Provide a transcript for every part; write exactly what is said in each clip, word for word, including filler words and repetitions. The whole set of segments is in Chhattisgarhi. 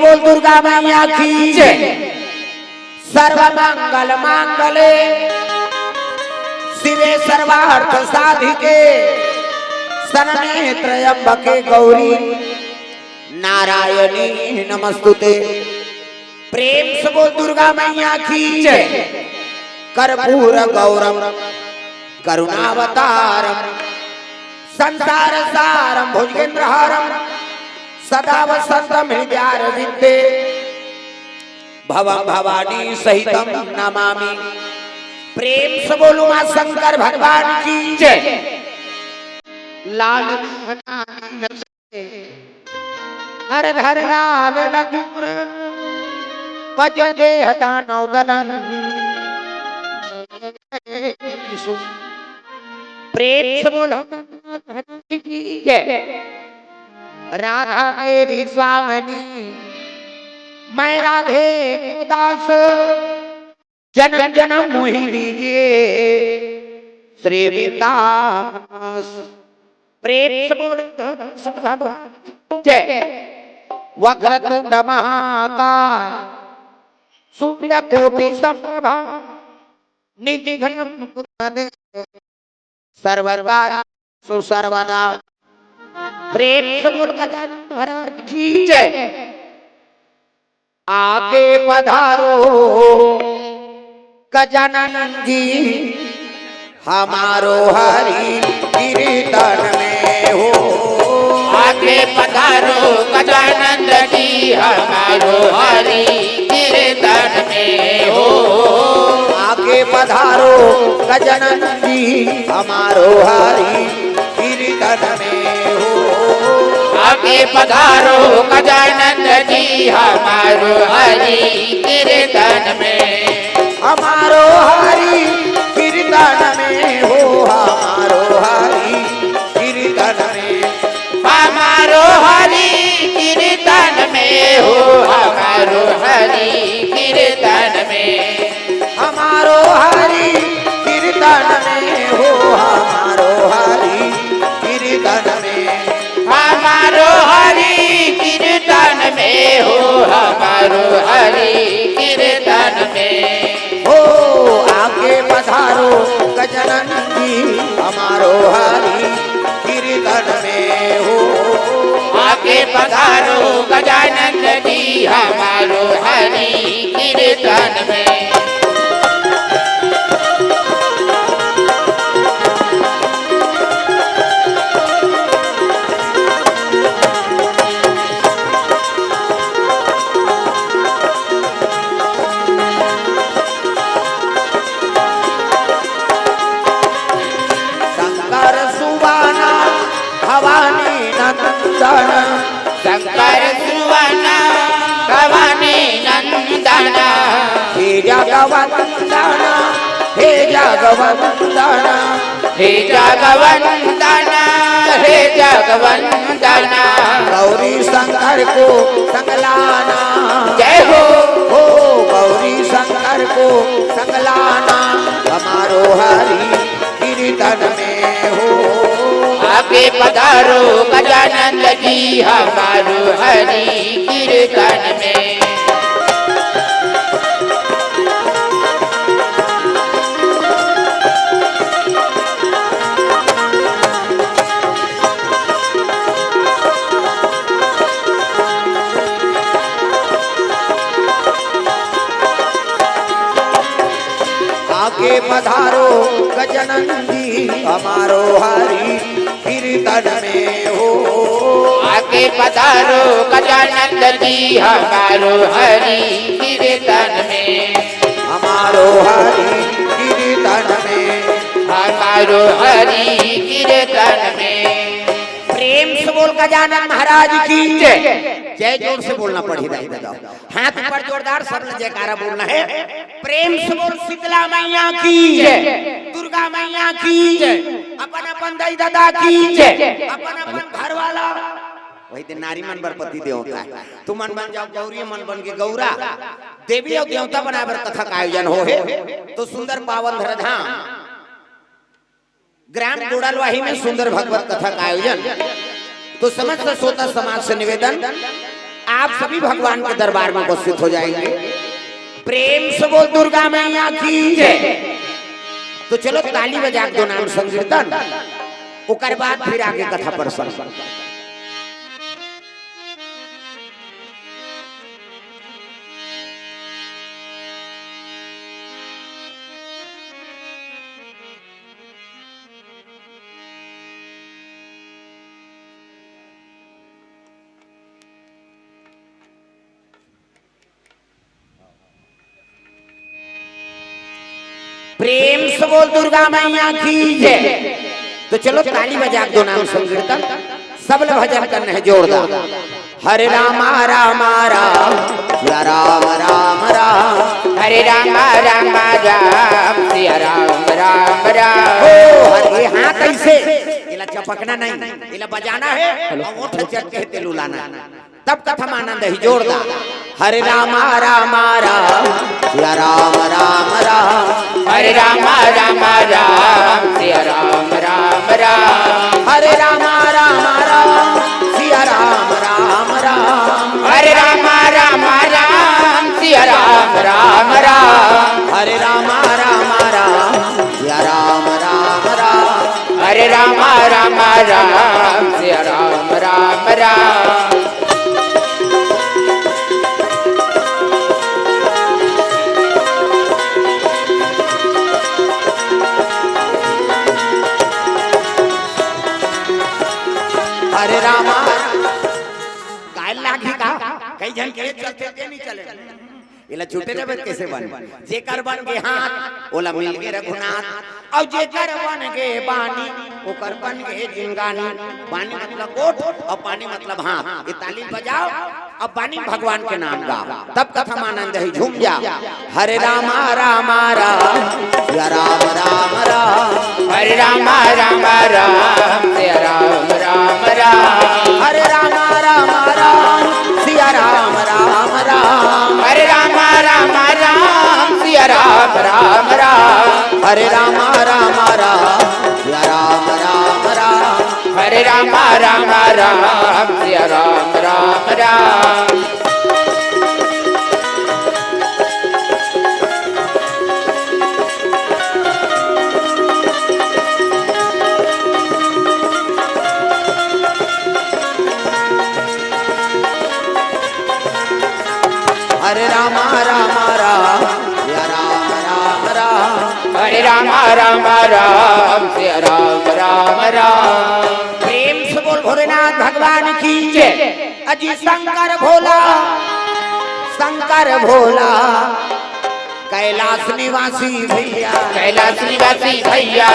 बोल दुर्गा मैया की जय। सर्व मंगल मांगले शिवे सर्वार्थ साधिके शरणे त्र्यंबके गौरी नारायणी नमस्तुते। प्रेम से बोल दुर्गा मैया की जय। कर्पूर गौरम करुणावतारम संसार सारम भुजगेंद्र हारम सदा वसंतम हृदयारविंदे भवम भवानी सहितम नमामि। प्रेम से बोलो माँ शंकर भगवान की जय। लाल हर हर लाल लंगूर बजते हटा नौदलन। प्रेम से बोलो की जय। राधा मेरी स्वामिनी, मैं राधे को दास, जन्म जन्म मोहि दीजिए श्री विकास। प्रेम से बोल भगवान जय। वक्रतुंड महाकाय सूर्य कोटि समप्रभा निर्विघ्नं कुरु सर्वदा सुसर्वदा। प्रेम से बोल गजानन महाराज की जय। आके पधारो गजानन जी हमारो हरि कीर्तन में हो। आके पधारो गजानन जी हमारो हरि कीर्तन में हो। आके पधारो गजानन जी हमारो हरि कीर्तन में हो। आके पधारो गजानन जी हमारो हरि कीर्तन में। हमारो हरि कीर्तन में हो, हमारो हरि कीर्तन में। हमारो हरि कीर्तन में हो, हमारो हरि कीर्तन में। हमारो हरि कीर्तन में हो, हमारो हरि कीर्तन में। हमारो हरि कीर्तन में हो, हमारो हरि कीर्तन में। हो आके पधारो गजानन जी हमारो हरि कीर्तन में हो। आके पधारो गजानन जी हमारो हरि कीर्तन में। शंकर सुवाना भवानी नंदन। शंकर सुवाना भवानी नंदन। हे जगवंदन हे जगवंदन। हे जगवंदन हे जगवंदन। गौरी शंकर को संग लाना। जय हो। हो गौरी शंकर को संग लाना। हमारो हरि कीर्तन में हो। आके पधारो गजानन जी हमारो हरि कीर्तन में। आके पधारो गजानन जी हमारो हरि कीर्तन में हो। आके पधारो गजानन जी हमारो हरि कीर्तन में। हमारो हरि कीर्तन में। हमारो हरि कीर्तन में। प्रेम से बोल गजानन महाराज की जय। जय जोर से बोलना पड़ी दाई दादा। हाथ ऊपर जोरदार, सब ने जयकारा बोलना है। प्रेम से बोल शीतला मैया की जय। दुर्गा मैया की जय। अपन अपन दाई दादा की जय। अपन अपन घर वाला। वही दिन नारी मन बर पति देवता है। तुमन बन जाओ गौरी, मन बन के गौरा। देवी अउ देवता बनाए बर कथा का आयोजन हो हे। तो सुंदर पावन धरा धाम ग्राम गोड़ालवाही में सुंदर भगवत कथा का आयोजन। तो समस्त श्रोता समाज से निवेदन, आप सभी भगवान के दरबार में उपस्थित हो जाएंगे। प्रेम से बोल दुर्गा मैया की जय। तो चलो ताली बजा के दो नाम संकीर्तन, ओकर बाद फिर आगे कथा प्रसंग। प्रेम से बोल दुर्गा मैया की जय। तो चलो ताली बजा के दो नाम संकीर्तन, सब लोग भजन करने हैं जोरदार। हरे रामा रामा राम, सिया राम राम राम। हरे रामा रामा राम, सिया राम राम राम। ओ, हरे हाथ ऐसे, इला चपकना नहीं, इला बजाना है और ओठ चट के तेलू लाना है। तब कथा में आनंद ही जोरदार। हरे रामा रामा राम, सिया राम राम राम। हरे रामा रामा राम, सिया राम राम राम। हरे रामा रामा राम, सिया राम राम राम। हरे रामा रामा राम, सिया राम राम राम। हरे रामा रामा राम, सिया राम राम राम। हरे रामा रामा राम, सिया राम राम राम। हरे रामा। काय लागी का? कई झन के चलते ते नहीं चले। एला छूटे जाबे त कइसे बन? जेकर बन गे हाथ, ओला मिल गे रघुनाथ। अउ जेकर बन गे बानी, ओकर बन गे जिंगानी। बानी मतलब ओठ अउ पानी मतलब हाथ। ये ताली बजाओ, अब बानी भगवान के नाम गाओ, तब कथा में आनंद ही झूम जाओ। हरे रामा रामा राम, सिया राम राम राम। हरे रामा रामा राम, सिया राम राम राम। हरे रामा रामा राम, सिया राम राम राम। हरे रामा रामा राम, सिया राम राम राम। हरे रामा रामा राम, सिया राम राम राम। हरे रामा रामा राम, सिया राम राम राम। हरे रामा रामा राम, सिया राम राम राम। हरे रामा रामा राम, सिया राम राम राम। प्रेम से बोल भोलेनाथ भगवान की जय। अजी शंकर भोला, शंकर भोला, कैलाश निवासी भैया। कैलाश निवासी भैया।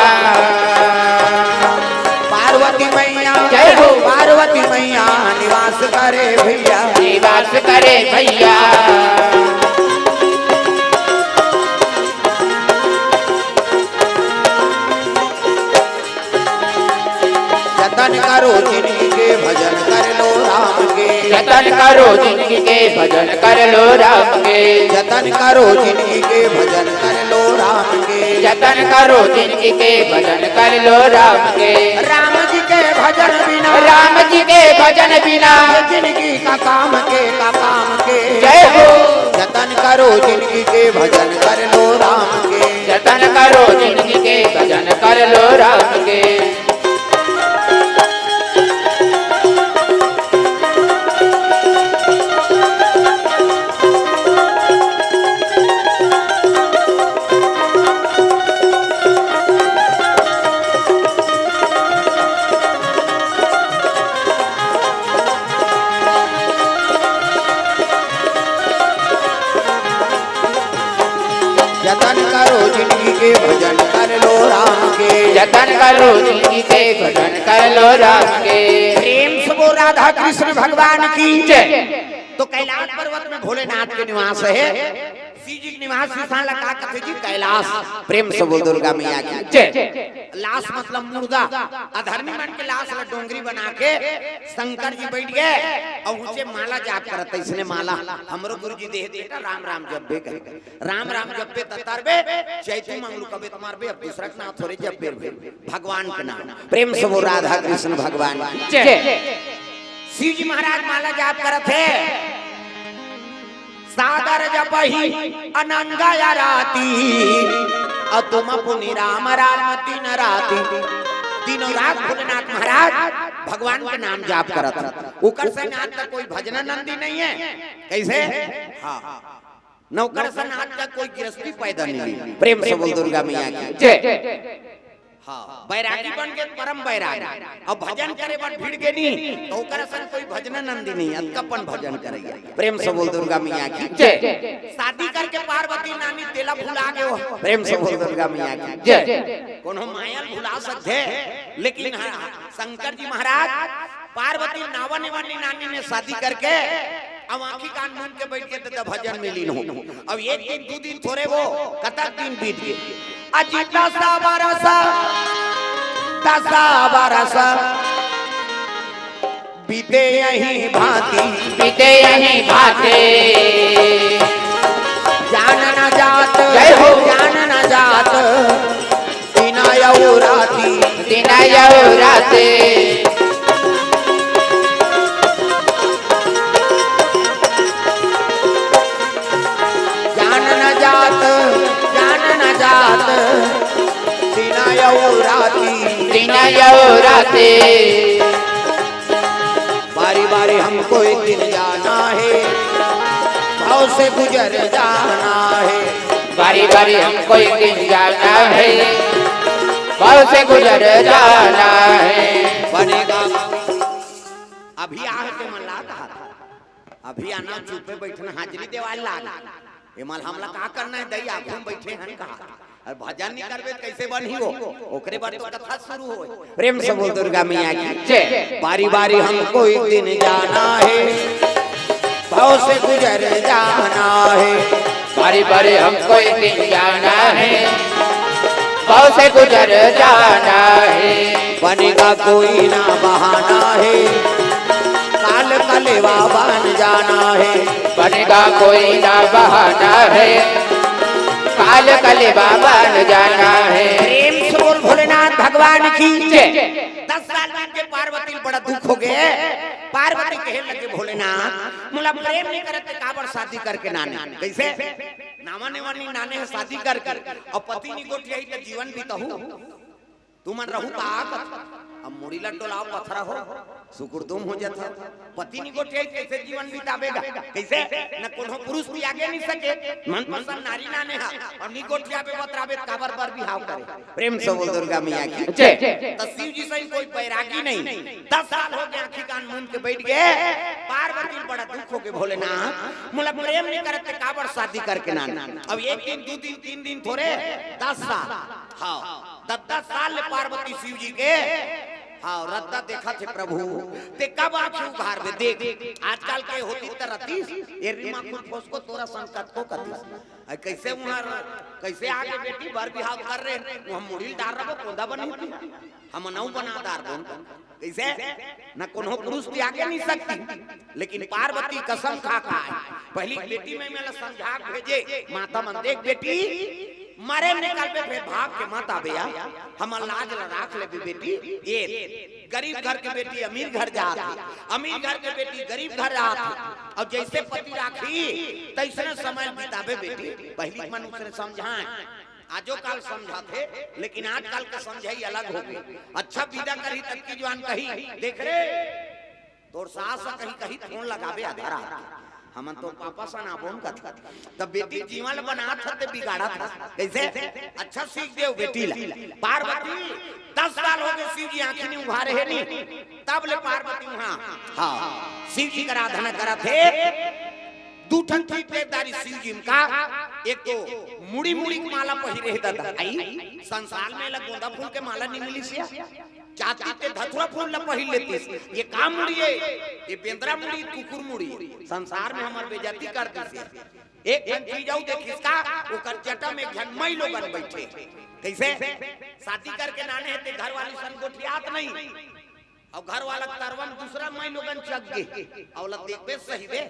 पार्वती मैया, जय हो। पार्वती मैया निवास करे भैया। निवास करे भैया। जतन करो जिनगी के, भजन कर लो राम के। जतन करो जिनगी के, भजन कर लो राम के। जतन करो जिनगी के, भजन कर लो राम के। जतन करो जिनगी के, भजन कर लो राम के। राम जी के भजन बिना, राम जी के भजन बिना, ये जिनगी का काम के, का काम के। जय हो। जतन करो जिनगी के, भजन कर लो राम के। जतन करो जिनगी के, भजन कर लो राम के। जतन करो जिनगी के, भजन कर लो राम के। जतन करो जिनगी के, भजन कर लो राम के। प्रेम से बोल राधा कृष्ण भगवान की जय। तो कैलाश पर्वत में भोलेनाथ के निवास हे। शिव जी के निवास स्थान ला का कथे जी? कैलाश। प्रेम से बोल दुर्गा मैया की जय। लाश मतलब मुर्दा। अधर्मी मन के लाश ला डोंगरी बना के शंकर जी बैठ गे अउ उसे माला जाप करत, इसने माला हमरो गुरु जी देहे, बेटा राम राम जपबे कर। राम राम जपबे त तरबे, चैतू मंगलू कबे त मरबे, अब दूसरा के नाम थोरे जपबे रे, भगवान के नाम। प्रेम से बोल राधा कृष्ण भगवान की जय। जय। शिव जी महाराज माला जाप करत हे। सादर जपहि अनंग आरती, अउ तुम पुनि राम राम दिन राती। तीनों रात भोलेनाथ महाराज भगवान के नाम जाप करत हे। ओकर संग आज तक कोई भजन नंदी नहीं है। कैसे? हाँ, न ओकर संग आज तक कोई गृहस्थी पैदा नहीं ली। प्रेम से बोल दुर्गा मैया की जय। हाँ, बैरागी बन के परम बैरागी। अब भजन करे बर भिड़ गे नी, तो ओकर असन कोई भजन नंदी नहीं, अतकपन भजन करैया। प्रेम से बोल दुर्गा मैया की जय। शादी करके पार्वती नानी तेला भुला गे हो। प्रेम से बोल दुर्गा मैया की जय। कोनो माया ल भुला सकथे, लेकिन हाँ, शंकर जी महाराज पार्वती नावा नेवानी नानी ने शादी करके अब आँखी कान मूंद के बैठ के त भजन में लीन हो। अब एक दिन, दू दिन थोरे वो, कतक दिन बीत गे। अजी दस बरस, दस बरस बीते यही भांति, बीते यही भांति। जान न जात, जय हो। जान न जात, दिन अउ राति। दिन अउ राति। जान न जात, जान न जात, दिन अउ राति। दिन अउ राति। बारी बारी हमको एक दिन जाना है, भव से गुजर जाना है। बारी बारी हमको एक दिन जाना है, भव से गुजर जाना है। बनेगा। अभी आए हे मन ला कहा था। अभी आना, चुपे बैठना, हाजिरी देवाल लाग। एमन हमला का करना है, दई आगू में बैठे हन कहा। अउ भजन नहीं करबे त कैसे बनही हो? ओकरे बर तो कथा शुरू होय। प्रेम से बोल दुर्गा मैया की जय। बारी बारी हमको एक दिन जाना है, भव से गुजर जाना है। बारी बारी हमको एक दिन जाना है, भव से गुजर जाना है। बनेगा कोई ना बहाना है, काल कलेवा बन जाना है। बनेगा कोई ना बहाना है, काल कलेवा बन जाना है। प्रेम से बोल भोलेनाथ भगवान की जय। दस साल बीत गे, पार्वती ल बड़ा दुख हो गे। पार्वती कहे लगे, भोलेनाथ, मोला प्रेम नहीं करे त काबर शादी करके नाने? कैसे? नावा नेवानी नाने हे शादी करके, अउ पति नहीं गोठियाही त जीवन बिताहू। तुमन रहू का? अब मुड़ी ला डोलाव, पथरा हो, सुकुरदुम हो जात हे। पति नहीं गोठियाही, कैसे जीवन बिताबे गा? कैसे? न कोनो पुरुष भी आगे नहीं सके, मनपसंद नारी नाने हा, अउ नहीं गोठियाबे बतराबे, काबर बर बिहाव करे? प्रेम से बोल दुर्गा मैया की जय। त शिव जी सही कोई बैरागी नहीं। दस साल हो गे, आँखी कान मूंद के बैठ गे। पार्वती ल बड़ा दुख हो गे, भोलेनाथ, मोला प्रेम नहीं करे त काबर शादी करके नाने? अब एक दिन, दू दिन, तीन दिन थोरे, दस साल। हाँ, दस दस साल ले पार्वती शिव जी के, हाँ, रद्दा देखत हे प्रभु। ते कब आँखी उघारबे? देख, आजकल के होतिस त रतिस, ए रीमा खुद फोसको तोरा संकट को कतिस। अरे कैसे उहाँ, कैसे आगे बेटी बर बिहाव कर रहे, उहाँ मुड़ी ल डार रहो, कोंदा बनी थी। हम नौ बना डार बोल। कैसे? न कोनो पुरुष भी आगे नहीं सकती। लेकिन पार्वती कसम खा खाए, पहली बेटी में मेला समझा के भेजे, माता मन देख बेटी, मरे निकलबे, फेर भाग के मत आबे या, हमर लाज ला राख लेबे बेटी। ए गरीब घर के बेटी अमीर घर जात हे, अमीर घर के बेटी गरीब घर जात हे। अउ जैसे पति राखी, तैसने समय बिताबे बेटी। पहली मन उसने समझाए, आजो काल समझाथे, लेकिन आजकल के समझाई अलग हो गई। अच्छा विदा करही तब की जवान कही, देख रे, तोर सास ह कहीं कहीं फोन लगाबे आधा रात के। हमन तो पापा सन आबोन कथी। तब बेटी जीवन बनात हस ते बिगाड़त हस। कैसे? अच्छा सीख देव बेटी ला। पार्वती, दस साल हो गए शिव जी आँखी नहीं उघारे हे नी। तब ले पार्वती उहाँ, हाँ, शिव जी के आराधना करत हे। दू ठन चीज दे डारिस शिव जी म का, एक तो मुड़ी मुड़ी के माला पहिरे हे ददा। आई, संसार में एला गोंदा फूल के माला नहीं मिलिस या। जाति ते धतुरा फूल ला पहिर लेतिस। ये का मुड़ी हे? ये बेंदरा मुड़ी, कुकुर मुड़ी। संसार में हमर बेइज्जती कर दिस। एक ठन चीज अउ देखिस का, ओकर जटा में एक झन मई लोगन बैठे। कैसे? शादी करके नाने हे ते घर वाली सन गोठियात नहीं। अउ घर वाला तरवन दूसरा मई लोगन चघ गे। अउ ला देखबे सही बे।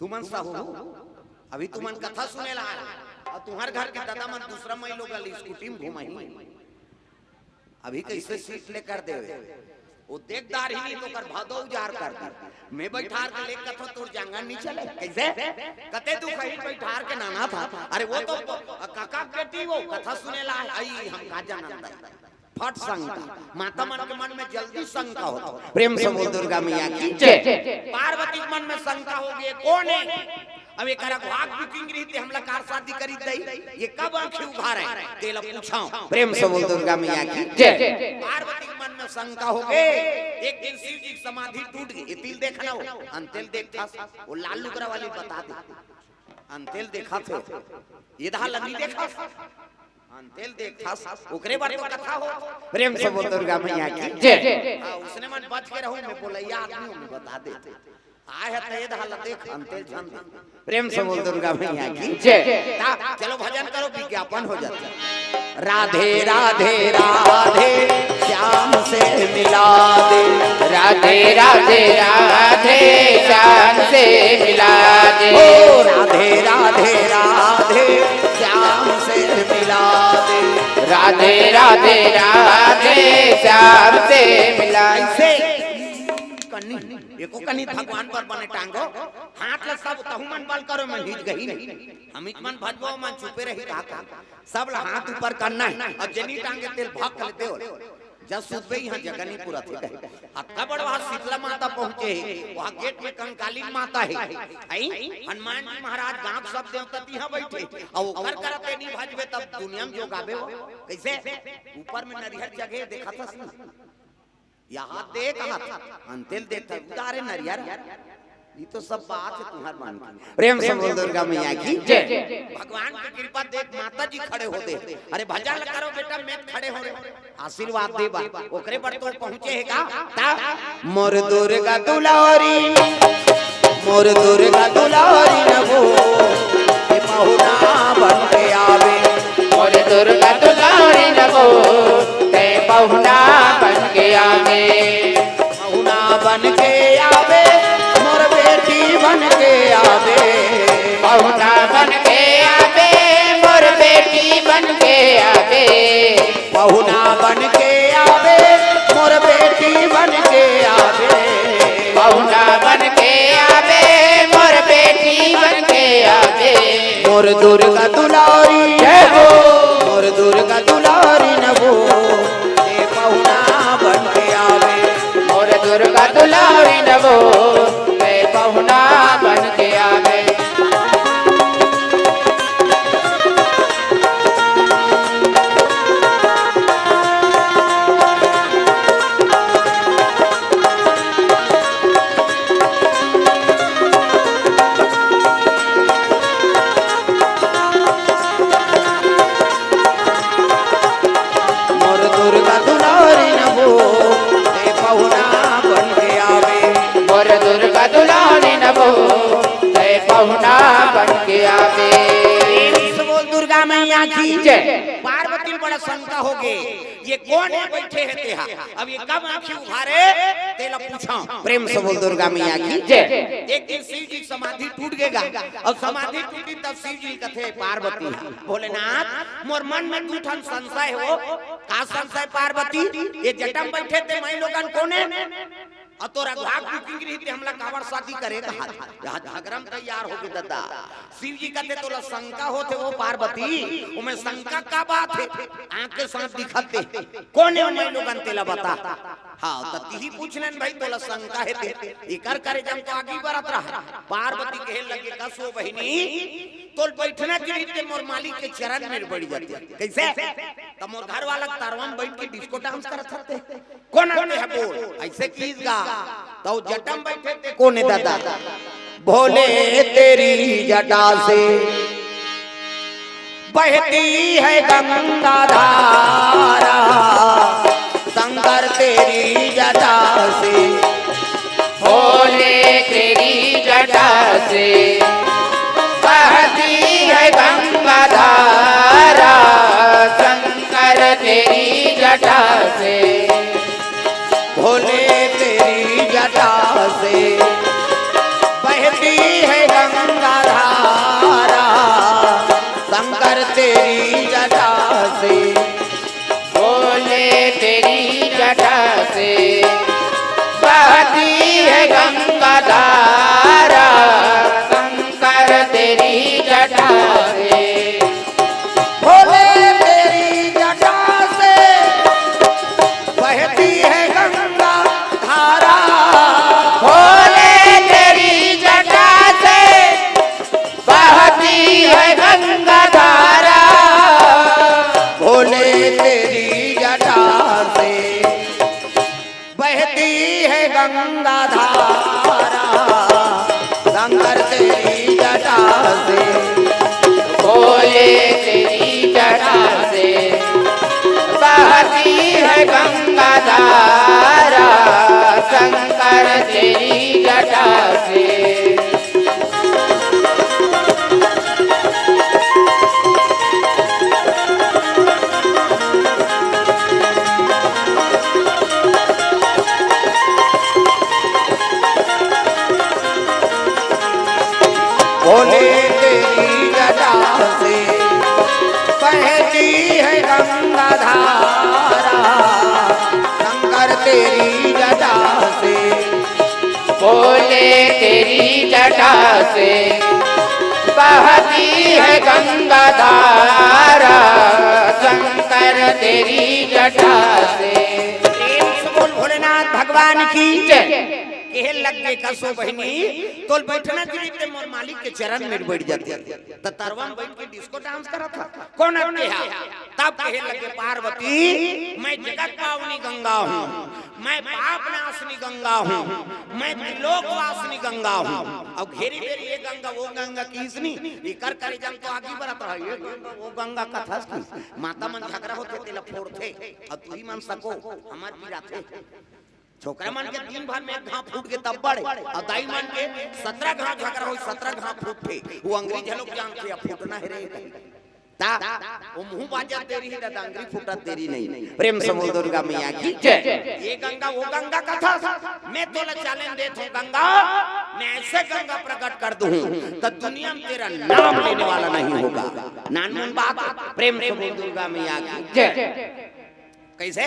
तुमन सहू, अभी तुमन कथा सुने ला आए, अउ तुम्हर घर के ददा मन दूसरा मई लोग ला स्कूटी में घुमाही। अभी कैसे सीट ले कर देवे? वो देख डारही नहीं तो ओकर भादो उजार कर दी। मैं बैठार के लेके कथो तोर जांगर नहीं चले। कैसे? कते तू कहीं बैठार के नाना था। अरे वो तो काका के बेटी वो कथा सुने ला है। आई हम का जानन दाई। फट शंका। माता मन के मन में जल्दी शंका होता। प्रेम से बोल दुर्गा मैया की जय। पार्वती के मन में शंका हो गई, कौन है? अब एकरा भाग बुकिंग रही ते हमला कार शादी करी दई। ये कब आंखी उघारे? तेला पूछाओ। प्रेम से बोल दुर्गा मैया की जय। पार्वती के मन में शंका हो गए। एक दिन शिव जी की समाधि टूट गई। ये तिल देखना हो, अंतेल देखा, वो लाल लुगरा वाली बता दे। अंतेल देखा थे, ये दहा लगी देखा, अंतेल देखा, ओकरे बारे में कथा हो। प्रेम से बोल दुर्गा मैया की जय। हाँ, उसने मन बच के रहूं, मैं बोलैया आदमी हूँ, मैं बता दे। आए है तो ये दहा ला देख, अंतेल झन दे। प्रेम से बोल दुर्गा मैया की जय। ता, चलो भजन करो, विज्ञापन हो जाता है। राधे राधे राधे, श्याम से मिला दे। राधे राधे राधे, श्याम से मिला दे। ओ राधे राधे राधे, श्याम से मिला दे। राधे राधे राधे, श्याम से मिला दे। ऐसे कन्नी, एको कन्नी भगवान पर बने टांगो, हाथ ला सब तहु मन बल करो, मन हिच गही नहीं। हम इच मन भजबो, मन चुपे रही का का। सब ला हाथ ऊपर करना है। अब जनी टांगे तेल भाग कर देओ। जब सुतबे यहाँ जगह नहीं पूरा थे कहे। अतका बड़ वहाँ शीतला माता पहुँचे है, वहाँ गेट में कंकाली माता है। आई? हनुमान जी महाराज गांव सब देवता तिहाँ बैठे। और ओकर करते नहीं भजबे तब दुनिया में जो गावे हो। कैसे? ऊपर में नरिहर जगह देखा था। यहाँ देख हाथ, अंतेल देख था, उतारे नरियर। ये तो सब बात है तुम्हार मन की। प्रेम से बोल दुर्गा मैया की जय। भगवान की कृपा देख माता जी खड़े हो दे। अरे भजन करो बेटा, मैं खड़े हो रहे। आशीर्वाद दे बा, ओकरे पर तो पहुँचे है का? ता? मोर दुर्गा दुलारी, मोर दुर्गा दुलारी नभो, ए पहुना बन के आवे। मोर दुर्गा दुलारी नभो, ते पहुना बन के आवे। पहुना बन के आवे, मोर बेटी बन के आवे। पहुना बन के आवे, मोर बेटी बन के आवे। पहुना बन के आवे, मोर बेटी बन के आवे। पहुना बन के आवे, मोर बेटी बन के आवे। मोर दुर्गा दुलारी जय हो। मोर दुर्गा दुलारी नभो, ए पहुना बन के आवे। मोर दुर्गा दुलारी नभो, ए पहुना बन के आवे। मोर दुर्गा दुलारी नभो, ते पहुना बन के आवे। मोर दुर्गा दुलारी नभो, ते पहुना बन के आवे। प्रेम से बोल दुर्गा मैया की जय। पार्वती बड़ा शंका हो गए, ये कोन हे बइठे हे तेहा? अब ये कब आँखी उघारे, तेला पूछा। प्रेम से बोल दुर्गा मैया की जय। एक दिन शिव जी समाधि टूट गेगा, अउ समाधि टूटी तब शिव जी कथे पार्वती हा, भोलेनाथ, मोर मन में दू ठन संशय हो। का संशय पार्वती? ये जटा म बइठे ते माईलोगन कोन हे? अउ तोर अघवा के बुकिंग रही ते हमला काबर शादी करे कहा? यहाँ झगरा म तैयार होगे ददा। शिव जी कथे तोला शंका होथे वो पार्वती, ओमे शंका का बात हे? आँख के साथ दिखत हे। कोन हे ओ माईलोगन तेला बता। हाँ, त तिही पूछ लेन भाई तोला शंका हे ते। एकर करे जब तो आगी बरत रहा। पार्वती कहे लगे कस ओ बहिनी, तोल बइठना के रहिते मोर मालिक के चरण में बइठ जाते। कइसे? त मोर घर वाला के तरवा म बइठ के डिस्को डांस करत हते। कोन आते हे बोल? अइसे किहिस गा। त ओ जटा म बइठे ते कोन हे ददा? भोले तेरी जटा से बहती है गंगा धारा, शंकर तेरी जटा से। भोले तेरी जटा से बहती है गंगा धारा, शंकर तेरी जटा से। भोले तेरी जटा से बहती है गंगा धारा, शंकर तेरी जटा से। भोले तेरी जटा से बहती है गंगा धारा, शंकर तेरी जटा से। भोले तेरी जटा से बहती है गंगा धारा। भोले तेरी जटा से बहती है गंगा धारा। भोले तेरी जटा से बहती है गंगा धारा, शंकर तेरी जटा से। भोले तेरी जटा से बहती है गंगा धारा, शंकर तेरी जटा से। भोले तेरी जटा से बहती है गंगा धारा, शंकर तेरी जटा से। भोले तेरी जटा से बहती है गंगा धारा, शंकर तेरी जटा से। प्रेम से बोल भोलेनाथ भगवान की जय। कहे लग गे, कसो बहिनी, तोल बैठना चाहिए, ते मोर मालिक के चरण में बैठ जाते। त तरवा में बैठ के डिस्को डांस करत हा। कोन अब कहा? तब कहे लगे पार्वती, मैं जगत पावनी गंगा हूँ, मैं पाप नाशनी गंगा हूँ, मैं त्रिलोक वासनी गंगा हूँ। अब घेरी बेरी ये गंगा वो गंगा किसनी, इकर करे जन तो आगी बरत रहा, ये गंगा वो गंगा कथस की। माता मन झगड़ा होथे तेला फोड़थे, अब तुही मन सको, हमर पीरा थे। छोकरा मन के दिन भर में एक घाव फूट के तब बड़े, अउ दाई मन के सतरा घाव झगड़ा होई, सतरा घाव फूटथे। वो अंग्रेज लोग जानथे, अब फूटना हे रे। ता, वो मुंह बाजत देरी ही दादा, अंगरी फूटत देरी नहीं। प्रेम से बोल दुर्गा मैया की जय। ये गंगा, वो गंगा कथस, मैं तोला challenge देत हूँ गंगा, मैं ऐसे गंगा प्रकट कर दूँ, त दुनिया में तेरा नाम लेने वाला नहीं होगा। नानमुन बात, प्रेम से बोल दुर्गा मैया की जय। कैसे?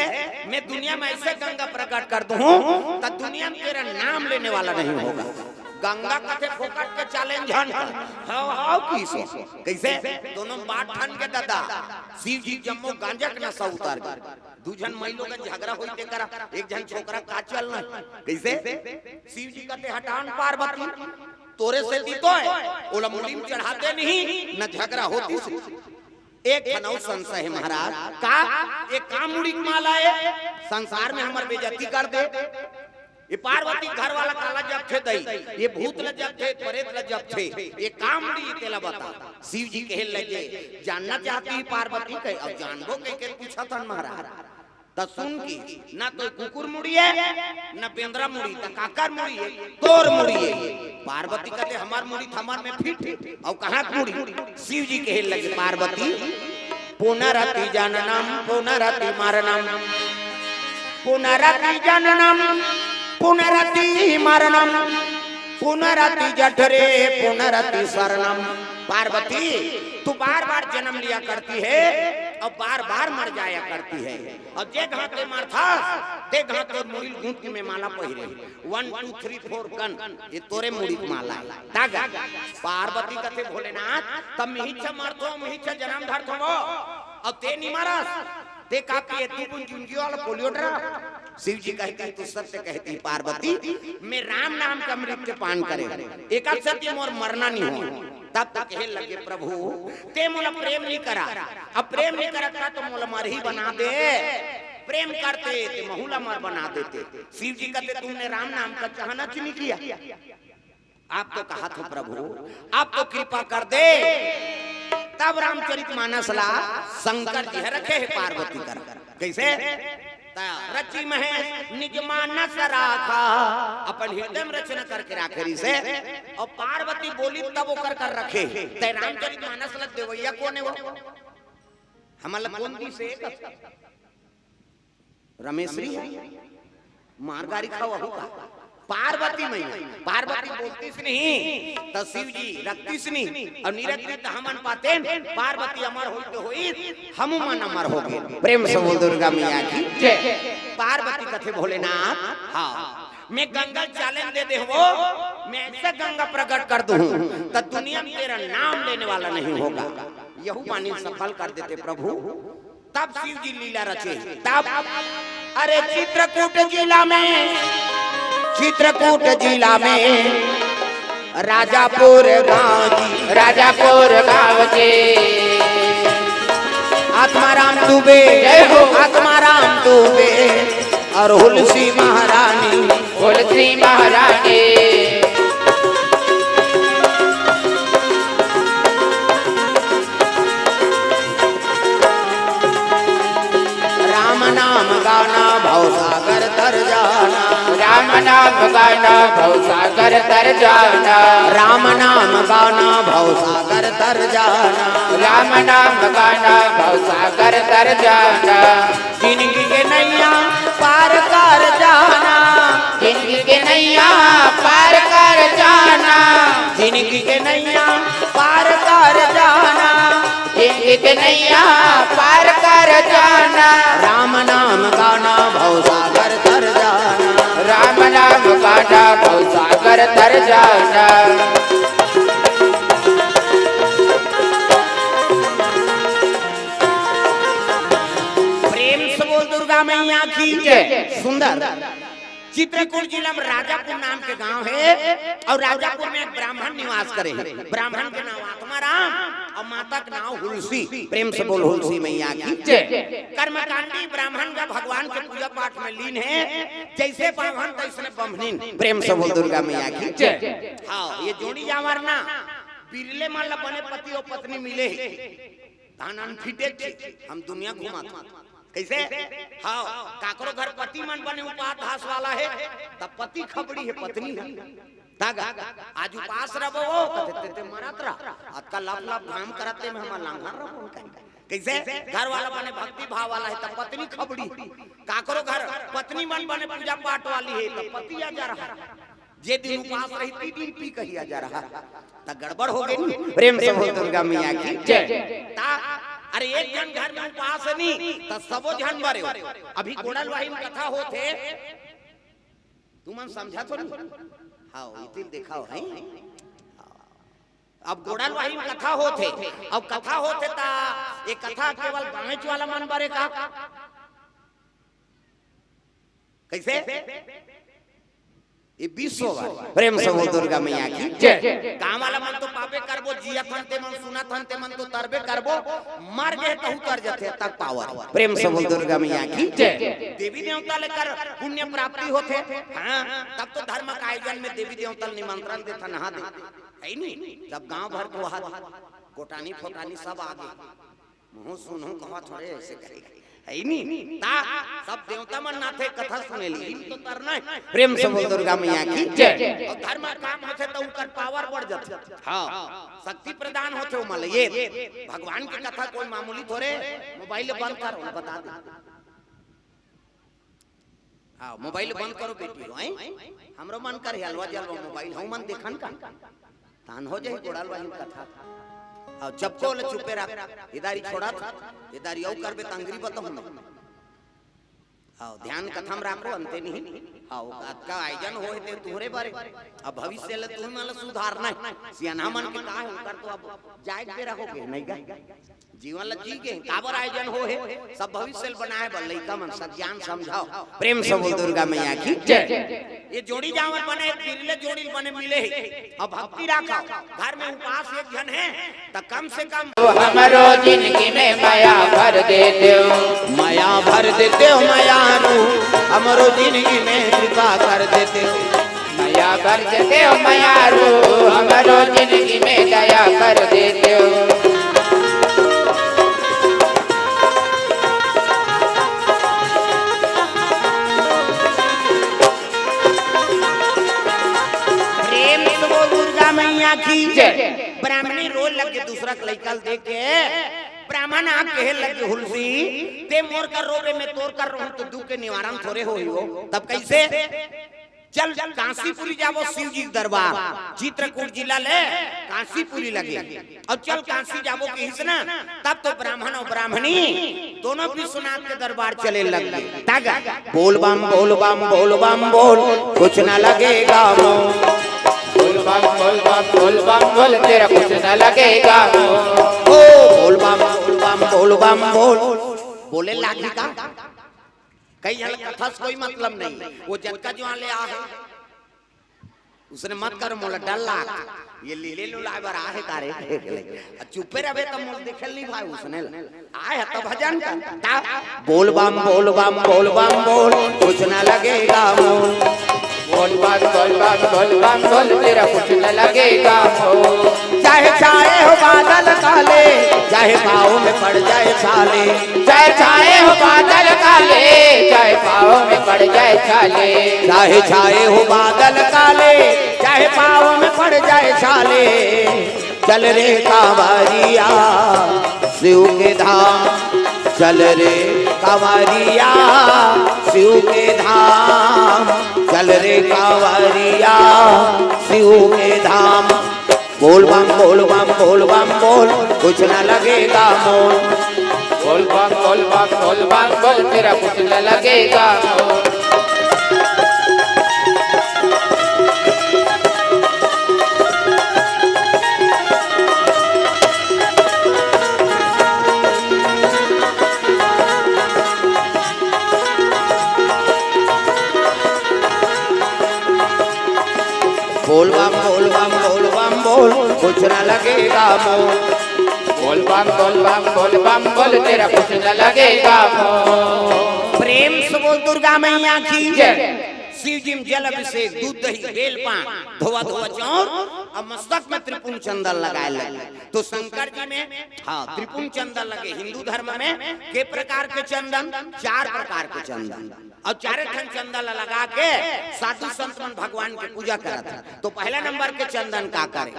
मैं दुनिया में ऐसे गंगा प्रकट कर दूँ, त दुनिया में तेरा नाम लेने वाला नहीं होगा। गंगा कथे फोकट के challenge हन। हाव, हाव की सो। कैसे? दोनों बात ठन के दादा। शिव जी जम्मो गांजा के नशा उतार गे। दू झन माई लोग झगड़ा होई ते करा, एक झन छोकरा का चलना। कैसे? शिव जी कथे हटान पार्वती, तोरे से दी तो है, ओला मुड़ी में चढ़ाते नहीं, न झगड़ा होती से। एक ठन अउ संशय हे महाराज, का ये का मुड़ी के माला हे? संसार में हमर बेइज्जती कर दे। ये पार्वती घर वाला काला जपथे दई, ये भूत ल जपथे, प्रेत ल जपथे, ये का मुड़ी तेला बता। शिव जी कहे लगे, जानना चाहती है पार्वती कहे, अब जानबो कह के पूछत हन महाराज। त सुन की, ना तो कुकुर मुड़ी हे, ना बेंदरा मुड़ी, त काकर मुड़ी हे? तोर मुड़ी हे। पार्वती कथे, हमार मुड़ी थमर में फिट हे, अउ कहाँ के मुड़ी? शिव जी कहे लगे, पार्वती, पुनरपि जननम पुनरपि मरणम, पुनरपि जननम पुनरपि मरणम, पुनरपि जठरे पुनरपि शरणम। पार्वती, तू बार बार जन्म लिया करती है और बार बार मर जाया करती है। अउ जे घांव ते मरथस, ते घांव तोर मुड़ी ल गूंथ के मैं माला पहिरे। One, two, three, four, gun. ये तोरे मुड़ी के माला हे। तागा। पार्वती कथे, भोलेनाथ, तब मिहिच मरथो, मिहिच जनम धरथो वो। अउ ते नी मरस। ते का पिए, दू बूंद जिंदगी वाला पोलियो ड्रॉप। शिव जी कहती, तू सत्य कहती पार्वती, मैं राम नाम के अमृत के पान करे। एकर सेती मोर मरना नी हो। तब तो कहे लगे, प्रभु, ते मोला प्रेम नी करा, अब प्रेम नी करत का तो मोला मरही बना दे। प्रेम करते ते महू ला मर बना देते। शिव जी कहते, तुमने राम नाम का चाहना च नी किया। आप तो कहा था प्रभु, आप तो कृपा कर दे। तब रामचरित मानस ला शंकर जी ह रखे हे पार्वती कर। कैसे? त रचि महेश निज मानस राखा, अपन हृदय में रचना करके राखे रिहिसे। अउ पार्वती बोली तब ओकर कर रखे। तै रामचरित मानस ल देवैया कोन हे वो? हमन ल कोन दिसे? रमेश री हे? मार गारी खावा हो का? पार्वती मैया, पार्वती बोलतीस नहीं, त शिव जी रखतीस नहीं, अउ नी रखतीस त हमन पातेन, पार्वती अमर होई तो होई, हमू मन अमर हो गे। प्रेम से बोल दुर्गा मैया की जय। पार्वती कथे भोलेनाथ, हाँ, मैं गंगा चैलेंज दे दे हो, मैं ऐसा गंगा प्रकट कर दूं, तो दुनिया में तेरा नाम लेने वाला नहीं होगा। यहू मानी सफल कर देते प्रभु। तब शिव जी लीला रचे। तब अरे चित्रकूट जिला में, चित्रकूट जिला में राजापुर गांव जी, राजापुर गांव जी। आत्माराम दुबे, जय हो। आत्माराम दुबे और हुलसी महारानी। हुलसी महारानी। राम नाम गाना भवसागर तर जाना। राम नाम गाना भवसागर तर जाना। राम नाम गाना भवसागर तर जाना। राम नाम गाना भवसागर तर जाना। जिंदगी के नैया पार कर जाना। जिंदगी के नैया पार कर जाना। जिंदगी के नैया पार कर जाना। जिंदगी के नैया पार कर जाना। राम नाम गाना भवसागर तर जाना। राम नाम गाना भवसागर तर जाना। प्रेम से बोल दुर्गा मैया की जय। सुंदर। चित्रकूट जिला में राजापुर नाम के गांव है और राजापुर में एक ब्राह्मण निवास करे हैं। ब्राह्मण के नाम आत्माराम और माता के नाम हुलसी। प्रेम से बोल हुलसी मैया की जय। कर्मकांडी ब्राह्मण का भगवान के पूजा पाठ में लीन है, जैसे बाभन तैसने बम्हनीन। प्रेम से बोल दुर्गा मैया की जय। हाँ, ये जोड़ी जांवर ना बिरले मन ला बने पति और पत्नी मिले ही। धान अनफिटे थे, हम दुनिया घुमात। कैसे? हाँ, काकरो घर पति मन बने उपास धास वाला है, तब पति खबड़ी है, पत्नी है। तागा, आज उपास रहो वो, कते ते, ते मरत रहा। अतका लप लप घाम करते में हम लांघर रहो, कहीं। कैसे? घर वाला बने भक्ति भाव वाला है, तब पत्नी खबड़ी। काकरो घर पत्नी मन बने पूजा पाठ वाली है, तब पति आ जा रहा। जे दिन उपास रही, ती दिन पी कहिया जा रहा, त गड़बड़ हो गई। प्रेम से बोल दुर्गा मैया की जय। ता, अरे एक झन घर में उपास नहीं, त सबो झन बरे हो। अभी गोड़ल वाही में कथा होत हे, तुमन समझा तो नहीं? हाँ, इतिल देखा हो, हैं? अब गोड़ल वाही में कथा होत हे, अब कथा होत हे ता, ये कथा केवल गाँच वाला मन बरे का? कैसे? ये विश्व बा। प्रेम से बोल दुर्गा मैया की जय। गाँव वाला मन तो पापे करबो, जियत हन ते मन, सुनत हन ते मन तो तरबे करबो, मर गए तहू तर जथे तक पावर। प्रेम से बोल दुर्गा मैया की जय। देवी देवता ले कर पुण्य प्राप्ति होथे। हाँ, तब तो धर्म का आयोजन में देवी देवता ले निमंत्रण देथा, नहा दे। है नी? तब गाँव भर को हाथ गोटानी फोटानी सब आगे। मुँह सुनहु कहवा थोड़े ऐसे करे। है नी? ता सब देवता मन नाथे कथा सुने ली। तो तरना है। प्रेम से बोल दुर्गा मैया की जय। और धर्म काम होथे तो उनकर पावर बढ़ जाथे। हाँ, शक्ति प्रदान होथे ओमन ल। ये भगवान की कथा कोई मामूली थोड़े। मोबाइल बंद कर, बता दे। हाँ, मोबाइल बंद करो बेटी हो, हैं? हमरो मन कर हलवा जलवा मोबाइल, हम मन देखन का? तान हो जाई गोड़ल वाही कथा। हाँ, चपको ले चुपे रह, इदारी छोड़ा था, इदारी औ करबे तंगरी बतो हम। हाँ, ध्यान कथम राखो, अंते नहीं। हाँ, अतका आयोजन होए ते तुहरे बारे। अब भविष्य ले तुम मन सुधारना है। सियाना मन के का है, उनकर तो अब जाए के बेरा हो गए, नहीं गा? जीवन ल जी के काबर आयोजन हो हे, सब भविष्य ल बनाए बर लइका मन सब ज्ञान समझाओ। प्रेम से बोल दुर्गा मैया की जय। ये जोड़ी जांवर बने, बिरले जोड़ी बने मिले हे। अब भक्ति राखो, घर में उपास एक झन है, त कम से कम हमरो जिंदगी में मया भर देते हो। मया भर देते हो मयारू, हमरो जिंदगी में कृपा कर देते हो। मया भर देते हो मयारू, हमरो जिंदगी में दया कर देते हो। प्रेम से बोल दुर्गा मैया की जय। ब्राह्मणी रोए लगे दूसरा के लइका ल देख के। ब्राह्मण आ कहे लगे, हुलसी, ते मोर कर रोबे, मैं तोर कर रोहूं, तो दुख के निवारण थोड़े होही हो। तब कैसे? चल कांसीपुरी जाबो शिव जी के दरबार, चित्रकूट जिला ले कांसीपुरी लगे। अउ चल कांसी जाबो कहिस ना, तब तो ब्राह्मण अउ ब्राह्मणी दोनों विश्वनाथ के दरबार चले लग गे। तग बोल बम बोल बम बोल बम बोल, कुछ न लगेगा मोल। बोल बम बोल बम बोल बम बोल, तेरा कुछ न लगेगा मोल। ओ बोल बम बोल बम बोल बम बोल, बोले लागी का? कई झन कथा से कोई मतलब नहीं, वो जतका जुआर ले आहे, उसने मत कर, मोला डर लाग। ये लीले लुलाए बर आहे का रे? आ चुपे रहबे त मोला दिखल नहीं भाई, उसने ल-, आए ह त भजन कर। ता बोल बम बोल बम बोल बम बोल, कुछ ना लगेगा मोल। बोल बम बोल बम बोल बम बोल, तेरा कुछ न लगेगा मोल। चाहे छाए हो बादल काले, चाहे पाँव में पड़ जाए छाले। चाहे छाए हो बादल काले, चाहे पाँव में पड़ जाए छाले। चाहे छाए हो बादल काले, चाहे पाँव में पड़ जाए छाले। चल रे कांवरिया शिव के धाम, चल रे कांवरिया शिव के धाम, चल रे कांवरिया शिव के धाम। बोल बम बोल बम बोल बम बोल, कुछ ना लगेगा मोल। बोल बम बोल बम बोल बम बोल, तेरा कुछ न लगेगा मोल। बोल बम बोल बम बोल बम बोल, कुछ ना लगेगा मोल। बोल बम बोल बम बोल बम बोल, तेरा कुछ न लगेगा मोल। प्रेम से बोल दुर्गा मैया की जय। शिव जी में जल अभिषेक, दूध दही बेल पान, धोवा धोवा चाउर, अब मस्तक में त्रिपुंड चंदन लगाए लगे। तो शंकर जी में हाँ त्रिपुंड चंदन लगे। हिंदू धर्म में के प्रकार के चंदन? चार प्रकार के चंदन। अउ चारे ठन चंदन ला लगा के साधु संत मन भगवान के पूजा करत हे। तो पहला नंबर के चंदन का करे?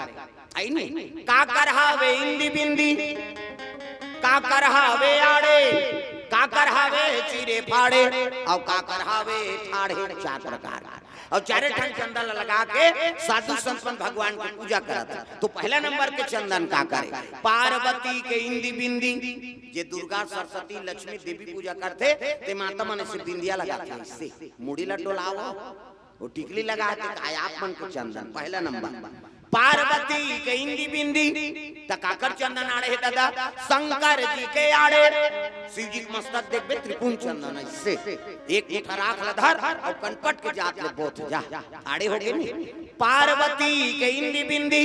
आई नी? काकर हावे इंदी बिंदी, काकर हावे आड़े, काकर हावे चीरे फाड़े, अउ काकर हावे ठाढ़े। चार प्रकार। अउ चारे ठन चंदन ला लगा के साधु संत मन भगवान के पूजा करत हे। तो पहला नंबर के चंदन का करे? पार्वती के इंदी बिंदी, जे दुर्गा सरस्वती लक्ष्मी देवी पूजा करथे, ते माता मन से बिंदिया लगाथे, इससे मुड़ी ला डोलावो, वो टिकली लगाथे, काय आप मन के चंदन पहला नंबर। पार्वती के इंदी बिंदी, त काकर चंदन आड़े हे दादा? शंकर जी के आड़े। शिव जी के मस्तक देखबे त्रिपुंड चंदन, इससे एक मुठा राख ला धर अउ कनपट के जात ले बोथ जा, आड़े होगे नी। पार्वती के इंदी बिंदी,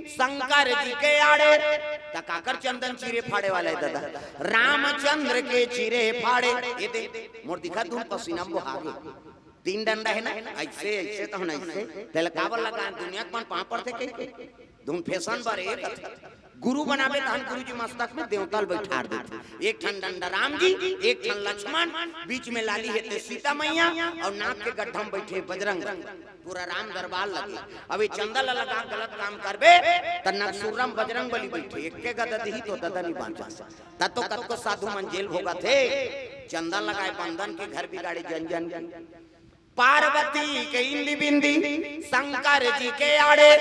शंकर जी के आड़े, त काकर चंदन चीरे फाड़े वाला हे दादा? रामचंद्र के चीरे फाड़े। ये दे, मोर दिखा दूं पसीना में बोहा गे। तीन डंडा हे ना, ऐसे, ऐसे तो हम ऐसे, तेला काबर लगा, दुनिया के मन पाँव पड़थे कहिके। धुन फैशन बर एक गुरु बनाबे तहन गुरु जी मस्तक में देवता ल बैठार देथे। एक ठन डंडा राम जी, एक ठन लक्ष्मण, बीच में लाली हे ते सीता मैया, अउ नाक के गड्ढा में बैठे बजरंग। पूरा राम दरबार लगे। अब ये चंदा ला लगा गलत काम करबे, त नगसुर्रा में बजरंग बली बैठे, एके गदा दिही तो ददा नी बांचा। त तो कतको साधु मन जेल भोगत हे, चंदा लगाए बंदन के घर बिगाड़े जन जन के। पार्वती के इंदी बिंदी, शंकर जी के आड़े,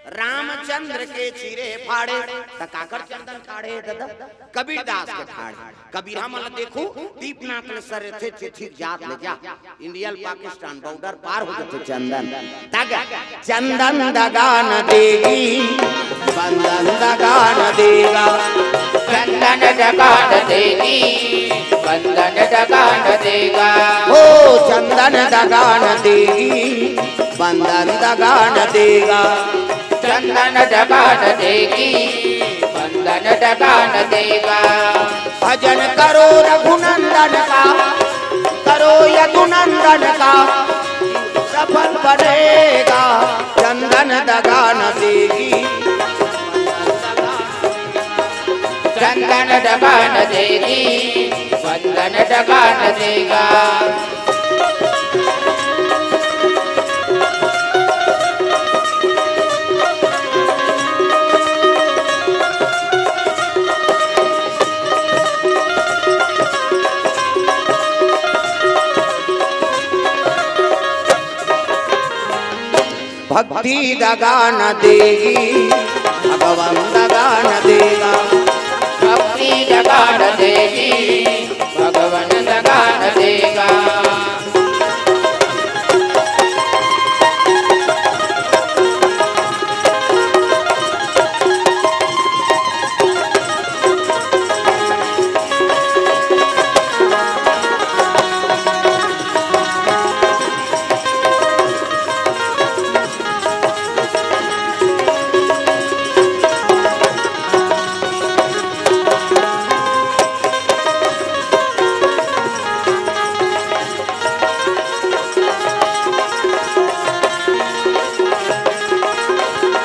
रामचंद्र के चीरे फाड़े। त काकर चंदन काढ़े दादा? कबीर दास के ठाढ़े। कबीर हमन ला देखो, दीपनाथ ले सर रथे, चिट्ठी जात ले जा। इंडिया ल पाकिस्तान बॉर्डर पार हो जाथे चंदन। तग चंदन दगा न देगी, बंदन दगा न देगा। चंदन दगा न देगी, बंदन दगा न देगा। ओ चंदन दगा न देगी, बंदन दगा न देगा। चंदन दगा न देगी, बंदन दगा न देगा। भजन करो रघुनंदन का, करो यदुनंदन का, सफल बनेगा। चंदन दगा न देगी, चंदन दगा न देगी, बंदन दगा न देगा। भक्ति दगा न देगी, भगवन दगा न देगा। भक्ति दगा न देगी, भगवन दगा न देगा।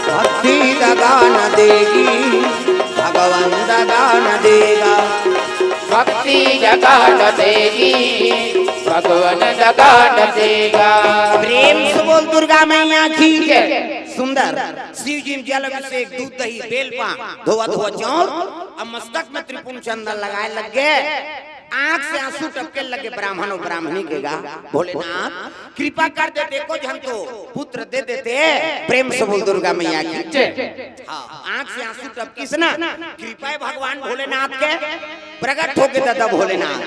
भक्ति दगा न देगी, भगवन दगा न देगा। भक्ति दगा न देगी, भगवन दगा न देगा। प्रेम से बोल दुर्गा मैया की जय। सुंदर शिव जी में जल अभिषेक, दूध दही बेल पान, धोवा धोवा चाउर, अब मस्तक में त्रिपुंड चंदन लगाए लग गए। आंख से आंसू टपके लगे ब्राह्मण और ब्राह्मणी के गा। भोलेनाथ कृपा कर देते, एको झन तो पुत्र दे देते। प्रेम से बोल दुर्गा मैया की जय। हाँ, आंख से आंसू टपकिस ना, कृपा है भगवान भोलेनाथ के, प्रकट होके दादा भोलेनाथ।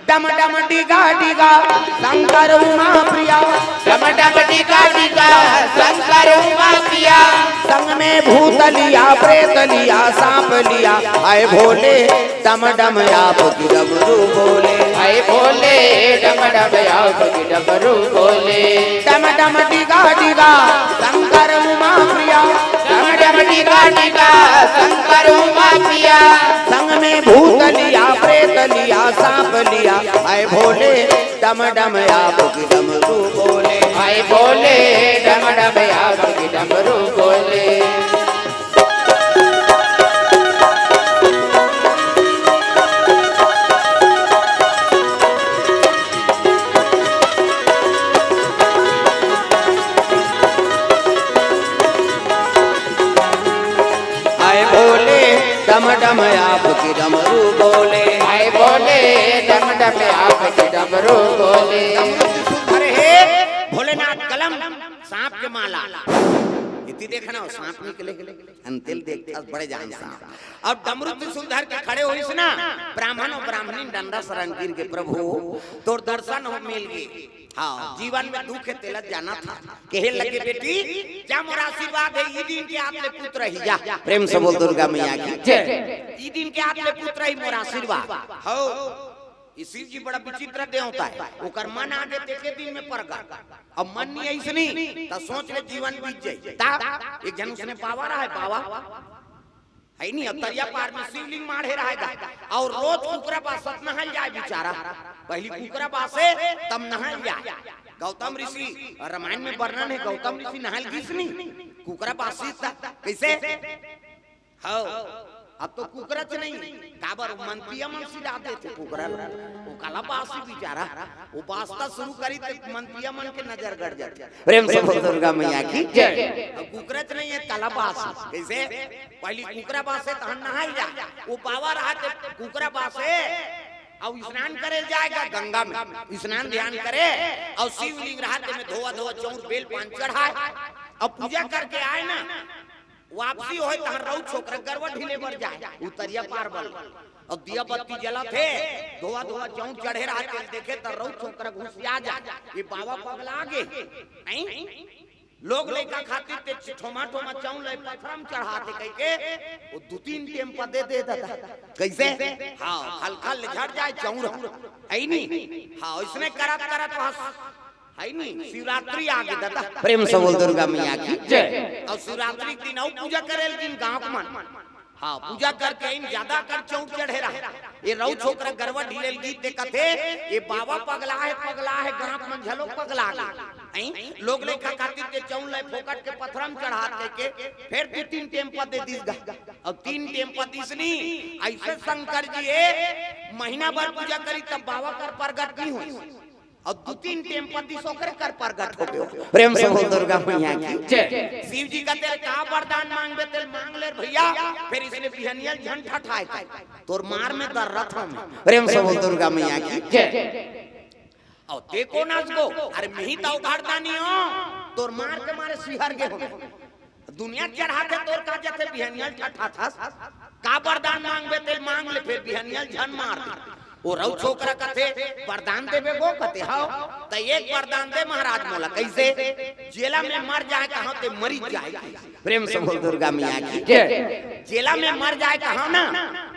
डम डम डिगा डिगा शंकर उमा प्रिया। डम डम डिगा डिगा शंकर उमा प्रिया। संग में भूत लिया, प्रेत लिया, सांप लिया, हाय भोले डम डम आप की डमरू बोले। हाय भोले डम डम आप की डमरू बोले। डम डम डिगा डिगा शंकर उमा प्रिया। डम डम डिगा डिगा शंकर उमा प्रिया। संग में भूत लिया, प्रेत लिया, सांप लिया, हाय भोले डम डम आप की डमरू बोले। हाय भोले डम डम आप की डमरू बोले। हाय भोले डम डम आप की डमरू बोले। हाय भोले डम डम आप की डमरू बोले। अरे हे भोलेनाथ कलम सांप के माला। इति देखना हो, सांप निकले। अंतिल देख, बड़े जान सांप। अब डमरू त्रिशूल धर के खड़े होइस ना, ब्राह्मण और ब्राह्मणी डंडा शरण गिर के, "प्रभु, तोर दर्शन हो मिल गए। हाँ, जीवन में दुख है, तेला जाना था।" कहे लगे, "बेटी, जा मोर आशीर्वाद है, ई दिन के आत ले पुत्र ही जा।" प्रेम से बोल दुर्गा मैया की जय। "ई दिन के आत ले पुत्र ही मोर आशीर्वाद।" हो, ई शिव जी बड़ा विचित्र देवता है, ओकर मन आगे देखे दिन में प्रगट। अब मन नहीं ऐसनी, त सोच ले जीवन बीत जाई। ता एक झन उसने बाबा रहा है, बाबा है नहीं, अब तरिया पार में शिवलिंग माढ़े रहेगा। और रोज कुकरा बासत नहाल जाए बेचारा। पहली कुकरा बासे तब नहाल जाए। गौतम ऋषि, रामायण में वर्णन है, गौतम ऋषि नहाल गिस नहीं, कुकरा बासिस था। कैसे? हो, अब तो कुकरच नहीं, काबर मंत्रिया मन सिला देथे कुकरा ल। वो काला बासी बेचारा, वो बासता शुरू करी त मंत्रिया मन के नजर गड़ जाथे। प्रेम से बोल दुर्गा मैया की जय। अब कुकरच नहीं है, काला बासी। कैसे? पहली कुकरा बासे तहन नहाए जा, वो बाबा रहा ते कुकरा बासे, अब स्नान करे जाएगा गंगा में, स्नान ध्यान करे, और शिवलिंग रहा ते में धोवा धोवा चाउर बेल पान चढ़ाए, अब पूजा करके आए ना, वापसी होय तहां रउत छोकरा गरवा ढीले बर जाय, उतरिया पार बर। अब दिया बत्ती जलत हे, धोवा धोवा चाउर चढ़े रहा, तेल देखे त रउत छोकरा घुसिया जाय, ये बाबा पगला गे। हैं? लोग लइका खातिर ते ठोमा ठोमा चाउर ले पथरा म चढ़ाथे कहिके, वो दू तीन टेम पदे दे देता। कैसे? हाँ, खलखल ले झड़ जाय चाउर। है नी? हाँ, इसने करत करत वहां है नी, शिवरात्रि आगे दादा। प्रेम से बोल दुर्गा मैया की जय। और शिवरात्रि के दिन अउ पूजा करे लगिन गांव के मन। हाँ, पूजा करके आइन, ज्यादा कर चाउर चढ़े रहा। ये रउत छोकरा गरवा ढीले ल गीत देखत हे, ये बाबा पगला हे, पगला हे, गांव के मन झलो पगला गे। हैं? लोग लइका खातिर ते चाउर ले फोकट के पथरा म चढ़ात कहिके, फेर दू तीन टेम पदे दिस गा। अब तीन टेम पदिस नी, ऐसे शंकर जी ए महीना भर पूजा करी तब बाबा कर प्रगट नहीं होय। अब दू तीन टेम पदिस ओकरे कर प्रगट हो गयो। प्रेम से बोल दुर्गा मैया की जय। शिव जी कहते, "का वरदान मांगबे तेल मांग ले भैया।" फिर इसने बिहनिया झन ठठाए थे, "तोर मार में दर्रत हूं मैं।" प्रेम से बोल दुर्गा मैया की जय। और देखो ना इसको, अरे मिही तो उघाड़ता नहीं हो। तोर मार के मारे सिहर गे हों। दुनिया चढ़ाथे तोर का जथे बिहनियल ठठाथस। का बरदान मांगबे ते मांग ले, फेर बिहनियल झन मार दे। ओ रउ छोकरा कथे, "बरदान देबे गो?" कथे, "हव।" "त एक बरदान दे महाराज मोला।" "कइसे?" "जेला मैं मर जाय कहां ते मरिच जाय।" प्रेम से बोल दुर्गा मैया की। जय। "जेला मैं मर जाय कहां ना,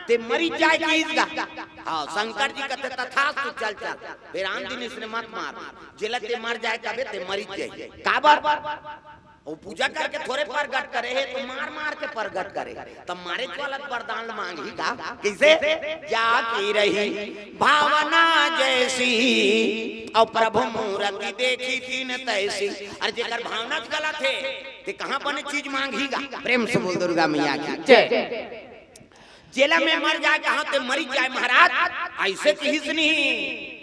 ते मरिच जाय कहिस गा।" हां, शंकर जी कथे, "तथास्तु, चल चल।" फेर आन दिन इसने मत मार, "जेला ते मर जाय कबे ते मरिच जाय।" काबर? वो पूजा करके थोरे परगट करे हे, तो मार मार के परगट करे। त मारे वाला बरदान मांगही का? कइसे? "जाकी रही भावना जैसी, अउ प्रभु मूरति देखी तिन तैसी।" अरे जेकर भावना गलत हे, ते कहां बने चीज मांगही का? प्रेम से बोल दुर्गा मैया की। जय। "जेला मैं मर जाय कहां ते मरिच जाय महाराज," अइसे कहिस नहीं।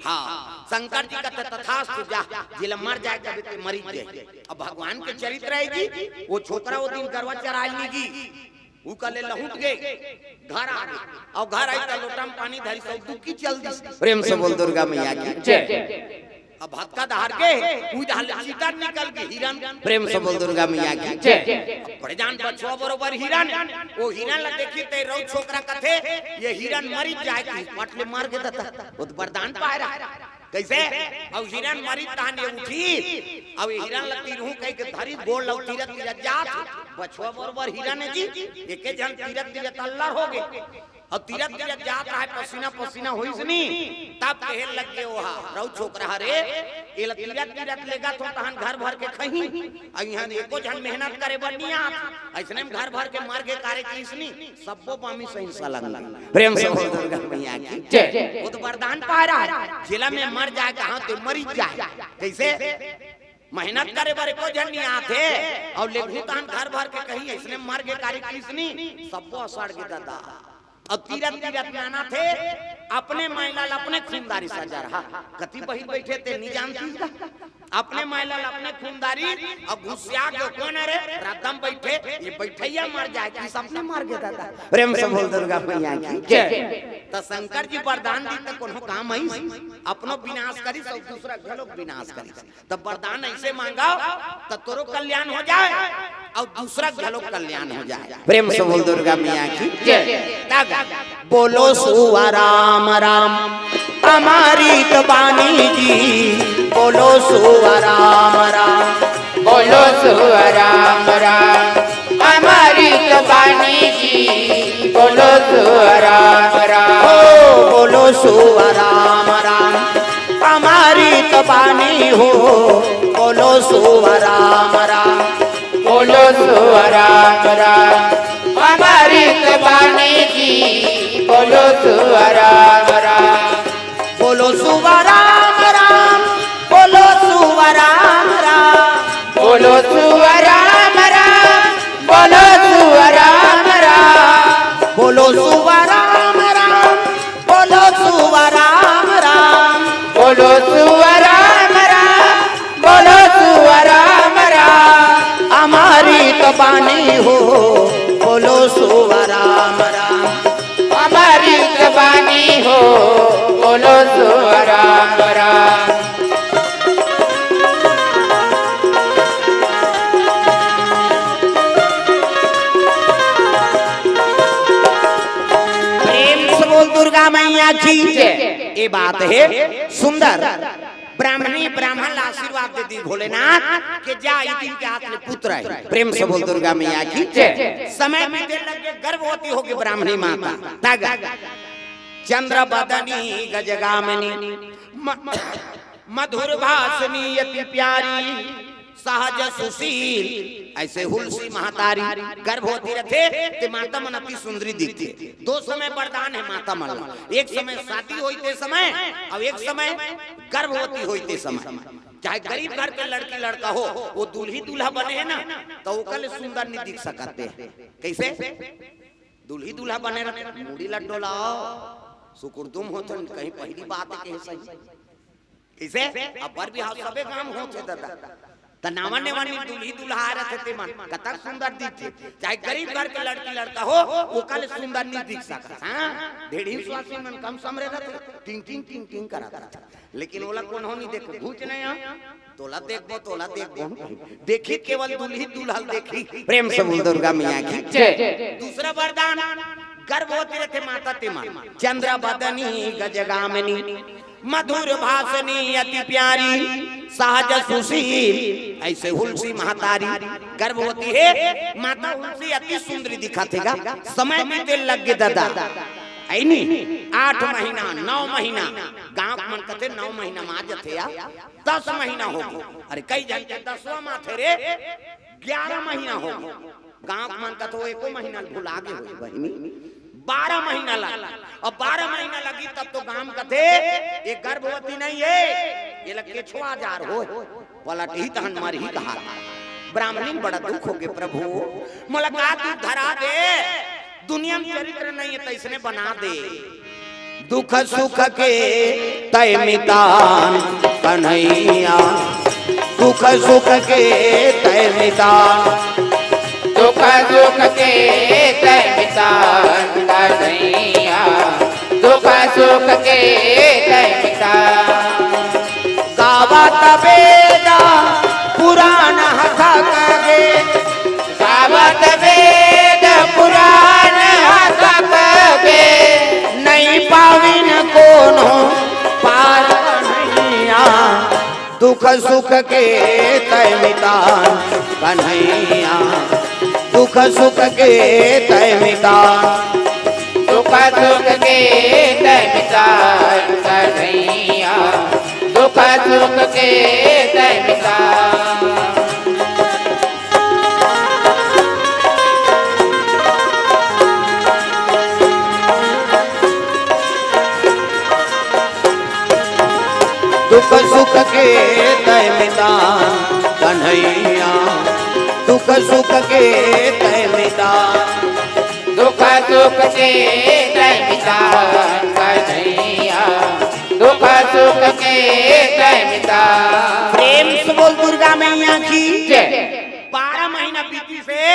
हां, शंकर जी कथे, "तथास्तु, जा, जेला मर जाय कबे ते मरिच जाय।" अब भगवान के चरित्र हे जी, वो छोकरा वो दिन गरवा चराय नहीं गिस, उकर ले लहुट गे, घर आ गे, अउ घर आइस त लोटा म पानी धरिस अउ डुबकी चल दिस। प्रेम से बोल दुर्गा मैया की। जय। अब भतका डहर गे, उही डहर ले चीता निकल गे हिरन। प्रेम से बोल दुर्गा मैया की। जय। बड़े जान बछवा बरोबर हिरन, वो हिरन ला देखिस ते रउ छोकरा कथे, "ये हिरन मरिच जाय," कहिस, पट ले मर गे ददा। वो तो बरदान पाय रहा। कइसे? अउ हिरन मरिच तहान ये उठिस, अउ ये हिरन ला तीरहूं कहिके धरिस, गोड़ ला तीरत तीरत जात, बछवा बरोबर हिरन हे जी, एके झन तीरत तीरत अल्लर हो गे। अउ तीरत तीरत जात रहे, पसीना पसीना होइस नी, तब कहे लग गे ओहा, "रउ छोकरा हरे, एला तीरत तीरत लेगत हों तहान घर भर के खइहीं, अउ इहां एको झन मेहनत करे बर नी आत, अइसने म घर भर के मर गे कारे कहिस नी।" सब्बो पामी सही सलंग। प्रेम से बोल दुर्गा मैया की। जय। वो तो बरदान पाय रहा हे, "जेला मैं मर जाय कहां ते मरिच जाय।" कइसे? मेहनत करे बर एको झन नी आत हे, अउ लेगहूं तहान घर भर के खइहीं, अइसने मर गे कारे कहिस नी, सब्बो असड़ गे ददा। अउ तीरत तीरत नानथे, अपने माईलाल अपने खूंदारी सजा रहा। कति बहिर बइठे ते नी जानतिस गा। अपने माईलाल अपने खूंदारी, अउ घुसिया गे कोन हरे, रद्दा म बइठे, ये बइठइया मर जाय कहिस, अपने मर गे ददा। प्रेम से बोल दुर्गा मैया की। जय। त शंकर जी बरदान दिस त कोनो काम आइस, अपनो बिनास करिस अउ दूसरा घलो बिनास करिस। त बरदान अइसे मांगव, त तोरो कल्याण हो जाय अउ दूसरा घलो कल्याण हो जाय। प्रेम से बोल दुर्गा मैया की। जय। तब बोलो सुवा राम राम, अमृत बानी जी। बोलो सुवा राम राम। बोलो सुवा राम राम, अमृत बानी जी। बोलो सुवा राम राम। ओ बोलो सुवा राम राम, अमृत बानी हो। बोलो सुवा राम राम। बोलो सुवा राम राम, अमृत बानी जी। बोलो सुवा राम राम। बोलो सुवा राम राम, बोलो सुवा राम राम। बोलो सुवा राम राम, बोलो सुवा राम राम। बोलो सुवा राम राम, बोलो सुवा राम राम। बोलो सुवा राम राम, बोलो सुवा राम राम। अमृत बानी हो। बोलो सुवा राम राम। अमृत बानी हो। बोलो सुवा राम राम। प्रेम से बोल दुर्गा मैया की जय। ये बात हे सुंदर। ब्राह्मणी ब्राह्मण ला आशीर्वाद दे दिस भोलेनाथ के जा, ई दिन के आत ले पुत्र हे। प्रेम से बोल दुर्गा मैया की जय। समय बीते लगे, गर्भवती हो गे ब्राह्मणी माता। तग चंद्र बदनी गजगामिनी, म-, मधुर भाषिणी अति प्यारी, सहज सुशील, अइसे हुलसी महतारी गर्भवती रथे, ते माता मन अति सुंदरी दिखथे। दो समय बरदान हे माता मन ला, एक समय शादी होई ते समय, अउ एक समय गर्भवती होई ते समय। चाहे गरीब घर के लड़की लड़का हो, वो दूल्ही दूल्हा बने हे ना, त ओकर ले सुंदर नी दिख सकत हे। कइसे? दूल्ही दूल्हा बने रथे, मुड़ी ला डोलाव, सुकुरदुम होथन, कहीं पहिली बात के सही। कइसे? अब्बर बिहाव सबे गांव होथे ददा। त नावा नेवा नी दुल्ही दुल्हा रथे ते मन कतक सुंदर दिखथे, चाहे गरीब घर के लड़की लड़का हो, ओकर ले सुंदर नी दिख सकत। हाँ, ढेढ़ी स्वासी मन कम समरे रथे, टिंग टिंग टिंग टिंग करत रथे, लेकिन ओला कोनो नी देखे, भूत नहीं आ, तोला देखबो, तोला देखबो, देखी केवल दुल्ही दुल्हल देखी। प्रेम से बोल दुर्गा मैया की। जय। दूसरा वरदान, गर्भवती रथे माता ते मन, चंद्र बदनी गजगामिनी, मधुर भाषणी अति प्यारी, सहज सुशील, ऐसे हुलसी महतारी। गर्भवती हे माता, हुलसी अति सुंदरी दिखत हे गा। समय बीते लग गे ददा, ऐ नी, आठ महीना, नौ महीना, गांव मन कथे नौ महीना मा जथे या, दस महीना हो गे। अरे कई झन के दसवां मा थे रे, ग्यारह महीना हो गे। गांव के मन कथे एको महीना भुला गे होही बहिनी, बारह महीना लग, अब बारह महीना लगी तब तो गांव कथे ये गर्भवती नहीं हे, ये लग केछुआ जार हो, पलटही तहन मरही कहा। ब्राह्मणी बड़ा दुख हो गे, प्रभु मोला का तू धरा दे, दुनिया में चरित्र नहीं हे तैसने बना दे। दुख सुख के तय मितान कन्हैया, दुख सुख के तय मितान। दुख सुख के तय मितान कन्हैया, दुख सुख के तय मितान। गावत वेद पुराण हथक गे, गावत वेद पुराण हथक गे, नहीं पाविन कोनो पार कन्हैया। दुख सुख के तय मितान कन्हैया, दुख सुख के तय मितान। दुख सुख के तय मितान कन्हैया, दुख सुख के तय मितान। दुख सुख के तय मितान कन्हैया, दुख सुख के तय मितान। दुख सुख के तय मितान कन्हैया, दुख सुख के तय मितान। प्रेम से बोल दुर्गा मैया की जय। बारह महीना बीतिस हे,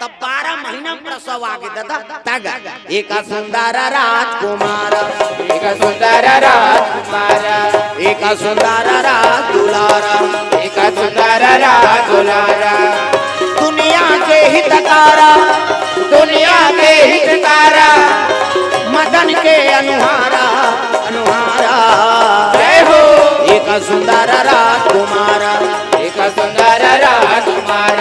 तब बारह महीना में प्रसव आ गे ददा। तग एक सुंदर राजकुमार, एक सुंदर राजकुमार, एक सुंदर राज दुलार, एक सुंदर राज दुलार। दुनिया के हितकारा, दुनिया के हितकारा, मदन के अनुहारा, अनुहारा। जय हो। एक सुंदर राजकुमार, एक सुंदर राजकुमार।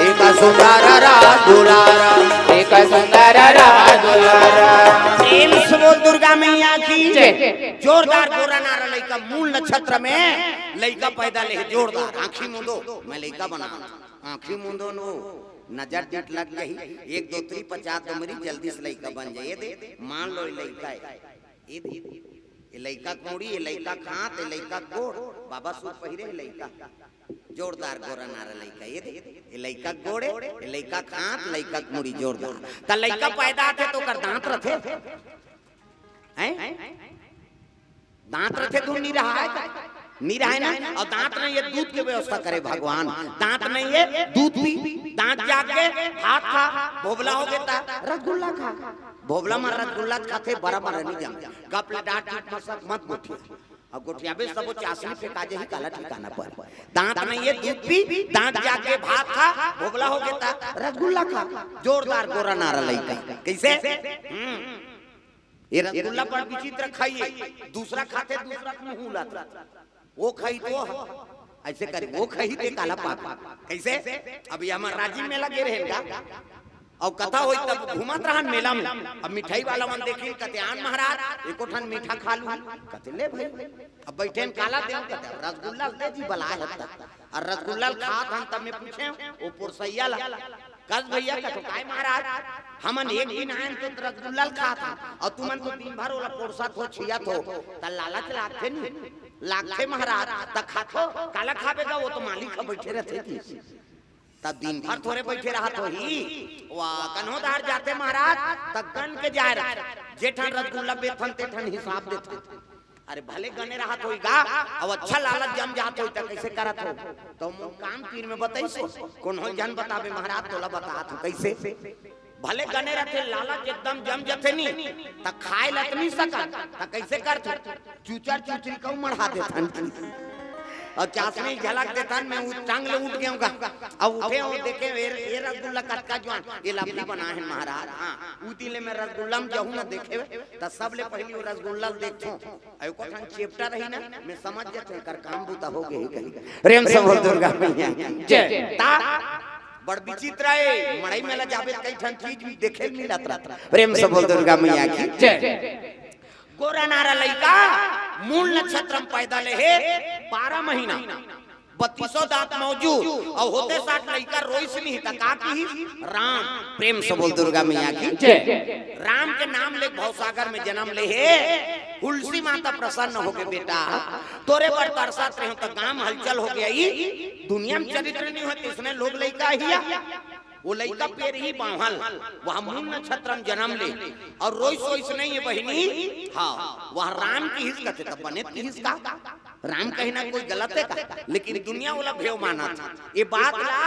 एक सुंदर राज दुलारा, एक सुंदर राज दुलारा। प्रेम से बोल दुर्गा मैया की जय। जोरदार गोरा नारा लइका, मूल नक्षत्र में लइका पैदा ले, जोरदार। आंखी मूंदो, मैं लइका बना, आंखी मूंदो नो, नजर दिट लग जाही, एक दो त्री पचास दो मरी, जल्दी से लइका बन जाए। ये दे, मान लो ये लइका हे, ये दे, ये लइका के मुड़ी, ये लइका के हाथ, ये लइका के गोड़, बाबा सूट पहिरे हे लइका। जोरदार गोरा नारा लइका, ये दे, ये लइका के गोड़ हे, ये लइका के हाथ, लइका के मुड़ी जोरदार। त लइका पैदा होथे त ओकर दांत रथे? हैं? दांत रथे धुन नी रहा हे का? नी रहा हे ना? अउ दांत नहीं हे, दूध के व्यवस्था करे भगवान। दांत नहीं हे, दूध पी, दांत जाग गे, भात खा, भोभला हो गे त रसगुल्ला खा। भोभला म रसगुल्ला खाथे, बरा म नी जम। गप ले डांट चुप म सब मत गोठिया। अउ गोठियाबे सबो चासनी फेंका जाही, काला ठिकाना पर। दांत नहीं हे, दूध पी, दांत जाग गे, भात खा, भोभला हो गे त रसगुल्ला खा। जोरदार गोरा नारा लइका। कइसे? हम्म। ये रसगुल्ला बड़ विचित्र खाइए, दूसरा खाथे, दूसरा के मुंह उलात। वो खाही तो अइसे करे, वो खाही ते काला पाप। कइसे? अब ये हमर राजिम मेला गे रहेन गा, अउ कथा होई तब घूमत रहन मेला में। अब मिठाई वाला मन देखिन, कथे, "आन महाराज, एको ठन मीठा खा लू।" कथे, "ले भई।" अब बइठेन, "काला देव?" कथे, "रसगुल्ला दे जी, बलाय हस त।" अउ रसगुल्ला ल खात हन, तब में पूछेंव, वो पोरसइया ला, तस भैया कथों, "काय महाराज, हमन एक दिन आयन तो रसगुल्ला ल खात हन, अउ तुमन तो दिन भर ओला पोरसत हो, छियत हो, त लालच लागथे नी?" "लागथे महाराज।" "त खाथो, काला खाबे गा, वो तो मालिक ह बइठे रथे।" त दिन भर थोरे बइठे रहत होही, वा कन्हो धार जाथे महाराज, त गन के जाय रथे, "जेठन रसगुल्ला बेथन, तेठन हिसाब देथन।" अरे भले गने रहत होही गा, अउ अच्छा लालच जम जात होही त कइसे करत हो? त मोर काम तीर में बतइस हो, कोनो झन बताबे महाराज, तोला बतात हो कइसे। भले गने रथे, लालच एकदम जम जथे नी, त खाय ल त नी सकन, त कइसे करथो? चुचर चुचरी कहूं मढ़ा देथन। अउ चासनी झलक देथन, मैं उ टांग ले उठ गेंव गा। अउ उठे हों देखें, ए, ए रसगुल्ला कतका जुवान, ए लबली बनाय हे महाराज। हां, उ दिन ले मैं रसगुल्ला म जहूं न देखें, त सबले पहिली ओ रसगुल्ला ल देखथों। अउ एको ठन चेपटा रही ना, मैं समझ जाथों, एकर काम बूता हो गे हे कहीं। प्रेम से बोल दुर्गा मैया की जय। ता बड़ विचित्र हे, मड़ई मेला जाबे त कई ठन चीज भी देखे ल मिलत रहिथे। प्रेम से बोल दुर्गा मैया की जय। गोरा नारा लइका मूल नक्षत्र म पैदा ले हे, बारह महीना, बत्तीसों दांत मौजूद, अउ होते साठ लइका रोइस नहीं त का किहिस? राम। प्रेम से बोल दुर्गा मैया की जय। राम के नाम ले भवसागर में जन्म ले हे। हुलसी माता प्रसन्न होगे, "बेटा, तोरे बर तरसत रहेंव त गांव हलचल होगे, ई दुनिया में चरित्र नहीं होय, तइसने लोग लइका हिया।" वो लइका पेरही बांवल, वह मूल नक्षत्र में जन्म ले, अउ रोइस सोइस नहीं हे बहिनी। हां, वह राम किहिस कथे त बने किहिस का? राम कहिना कोई गलत हे का? लेकिन दुनिया वाला भेव मानत हे। ये बात ला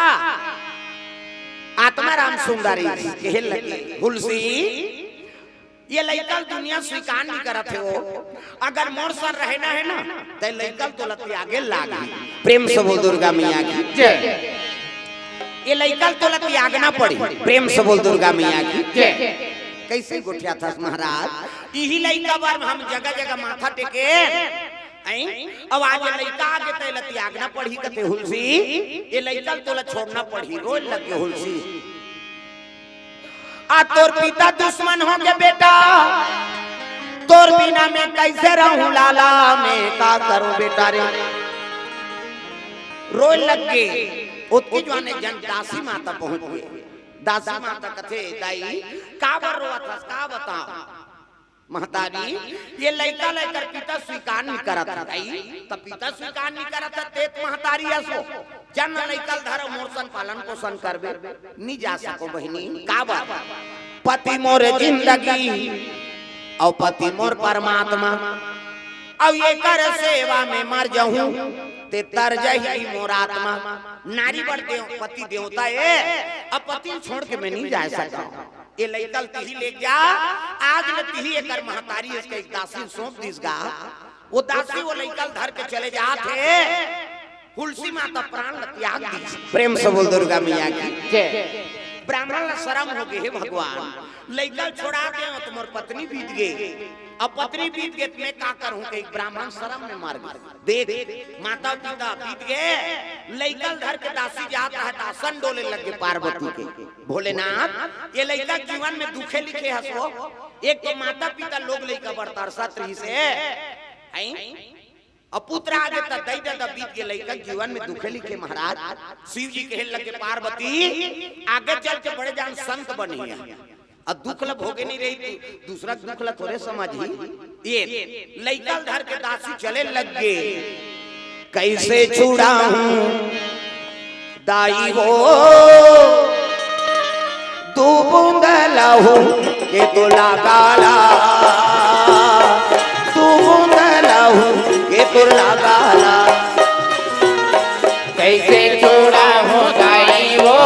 आत्मा राम सुंदरी कहे लगे, "हुलसी, ये लइका ल दुनिया स्वीकार नहीं करत हे वो। अगर मोर सन रहना हे ना, त लइका ल तोला त्यागे लागही।" प्रेम से बोल दुर्गा मैया की जय। ये लइका ल तोला त्यागना पड़ही। प्रेम से बोल दुर्गा मैया की जय। कइसे गोठियाथस महाराज? इही लइका बर हम जगह जगह माथा टेके, अई? अउ आज लइका आगे त एला त्यागना पड़ही कथे हुलसी, ये लइका ल तोला छोड़ना पड़ही। रोय लगे हुलसी। आ तोर पिता दुश्मन होगे बेटा, तोर बिना मैं कइसे रहूं लाला, मैं का करूं बेटा रे। रोय लगे। ओतकी जुवान एक झन दासी माता पहुंच गे। दासी माता कथे, "दाई, काबर रोवत हस, का बतांव?" "महतारी, ये लइका ल एकर पिता स्वीकार नहीं करत हे।" "दाई, त पिता स्वीकार नहीं करत हे, ते त महतारी असो, जा न लइका ल धर, मोर सन पालन पोषण करबे।" "नहीं जा सकों बहिनी।" "काबर?" "पति मोर जिंदगी अउ पति मोर परमात्मा, अउ एकर सेवा में मर जहूं, ते तर जही मोर आत्मा।" नारी बर देव, पति देवता ए, अब पति ल छोड़ के मैं नहीं जा सकंव। ये लइका ल तिही ले जा, आज ले तिही एकर महतारी अस कहिके दासी ल सौंप दिस गा। वो दासी वो लइका ल धर के चले जात हे, हुलसी माता प्राण ल त्याग दिस। प्रेम से बोल दुर्गा मैया की जय। ब्राह्मण ल शरम होगे, "हे भगवान, लइका ल छोड़ा देंव त मोर पत्नी बीत गे, अब पत्नी बीत गे त मैं का करहूं?" कहिके ब्राह्मण शरम में मर गे। देख, माता पिता बीत गे, लइका ल धर के दासी जात हे त असन डोले लगे पार्वती के। भोलेनाथ, ये लइका के जीवन में दुखे लिखे हस वो। एक तो माता पिता लोग लइका बर तरसत रहिस हे, अई? अउ पुत्र आगे त दई ददा बीत गे, लइका के जीवन में दुखे लिखे महाराज। शिव जी कहे लगे पार्वती, आगे चल के बड़े जान संत बनही। अउ दुख ल भोगे नहीं रही, तू दूसरा के दुख ल थोरे समझही। ये लइका ल धर के दासी चले लगे। कैसे छुड़ाऊं दाई वो, दू बूंद लहू के तो लगाला, दू बूंद लहू के तो लगाला। कैसे छुड़ाहूँ दाई वो,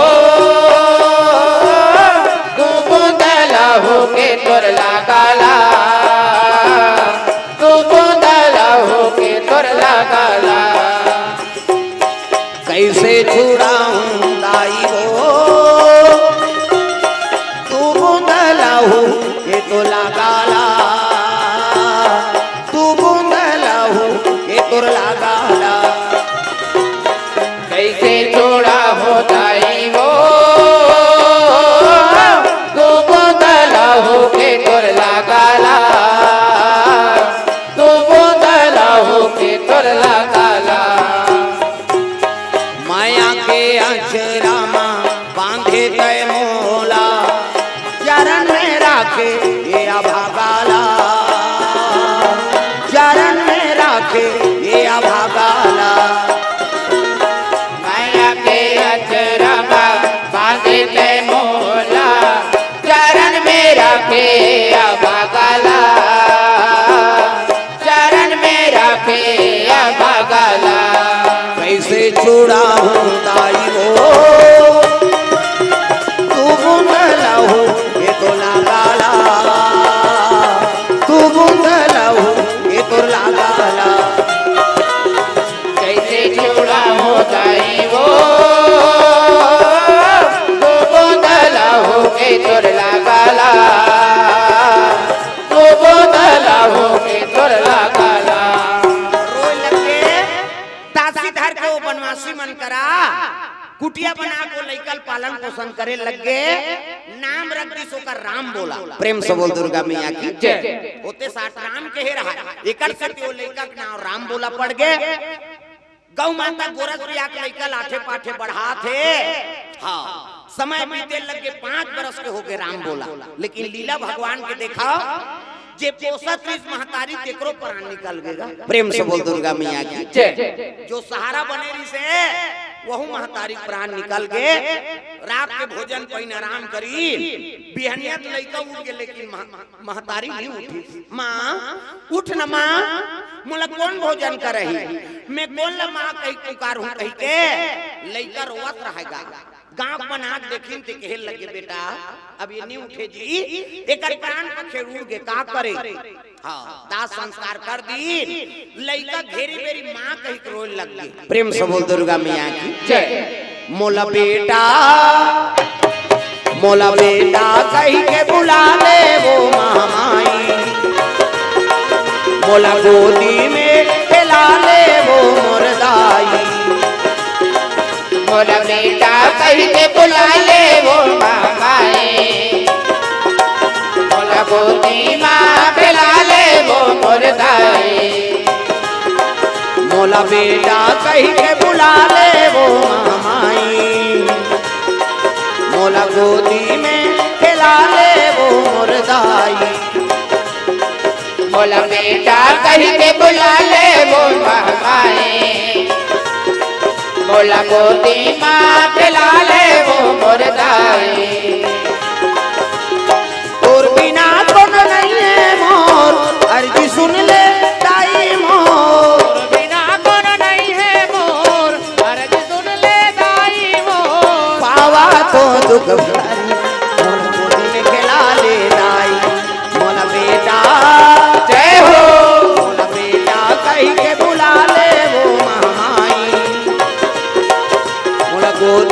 दू बूंद लहू के तोर लगाला, दू बूंद लहू के तोर लगाला। कैसे छुड़ाहूँ दाई वो, दू बूंद लहू के तो लगाला, दू बूंद लहू के तोर लगाला। कैसे छोड़ा हो दाई वो, दू बूंद लहू के तोर लगाला, दू बूंद लहू के तोर लगाला। माया के अचरा मा चूड़ा हूँ दाई वो, तू बूंद लहू के तोर लागा ला, तू बूंद लहू के तोर लागा ला। जइसे चूड़ा हूँ दाई वो, तू बूंद लहू के तोर लागा ला, तू बूंद लहू के तोर लागा ला। रोए लगे। दासी धर के वो बनवासी मन करा कुटिया बना के लइका ल पालन पोषण करे लग गे। नाम रख दिस ओकर राम बोला। प्रेम से बोल दुर्गा मैया की जय। होते साठ राम कहे रहा, एकर सेती वो लइका के नाम राम बोला पड़ गे। गौ माता गोरस पिया के लइका ल आठे पाठे बढ़ात हे। हाँ, समय बीते लग गे, पाँच बरस के हो गे राम बोला, लेकिन लीला भगवान के देखा, जे पोसत रहिस महतारी, तेकरो प्राण निकल गेगा। प्रेम से बोल दुर्गा मैया की जय। जो सहारा बने रहिस हे, वहू महतारी प्राण निकल गे। रात के भोजन पाइन आराम करी, बिहनिया त लइका उठ गे, लेकिन मह-, महतारी नहीं उठी। माँ, उठ न माँ, मोला कोन भोजन करही? मैं कोन ला माँ कहि पुकारहूँ कहिके लइका रोवत रहेगा। गाँव के मन आके देखिन ते कहे लगे, बेटा, अब ये नहीं उठे जी, एकर प्राण पखेरु उड़ गे, का करे? हाँ, दाह संस्कार कर दीन, लइका घेरी बेरी माँ कहिके रोए लग गे। प्रेम से बोल दुर्गा मैया की जय। मोला बेटा, मोला बेटा कहिके बुला ले वो महामाई, मोला गोदी में खेला ले वो मोर दाई। मोला बेटा कहिके बुला ले वो महामाई, मोला गोदी मा खेला ले वो मोर दाई। मोला बेटा कहिके बुला ले वो महामाई, मोला गोदी में खेला ले वो मोर दाई। मोला बेटा कहिके बुला ले वो महामाई, मोला गोदी मा खेला ले वो मोर दाई। तोर बिना कोनो नइ हे मोर, अर्जी सुन ले दाई मोर। तोर बिना कोनो नइ हे मोर, अर्जी सुन ले दाई मोर। पावा तो दुख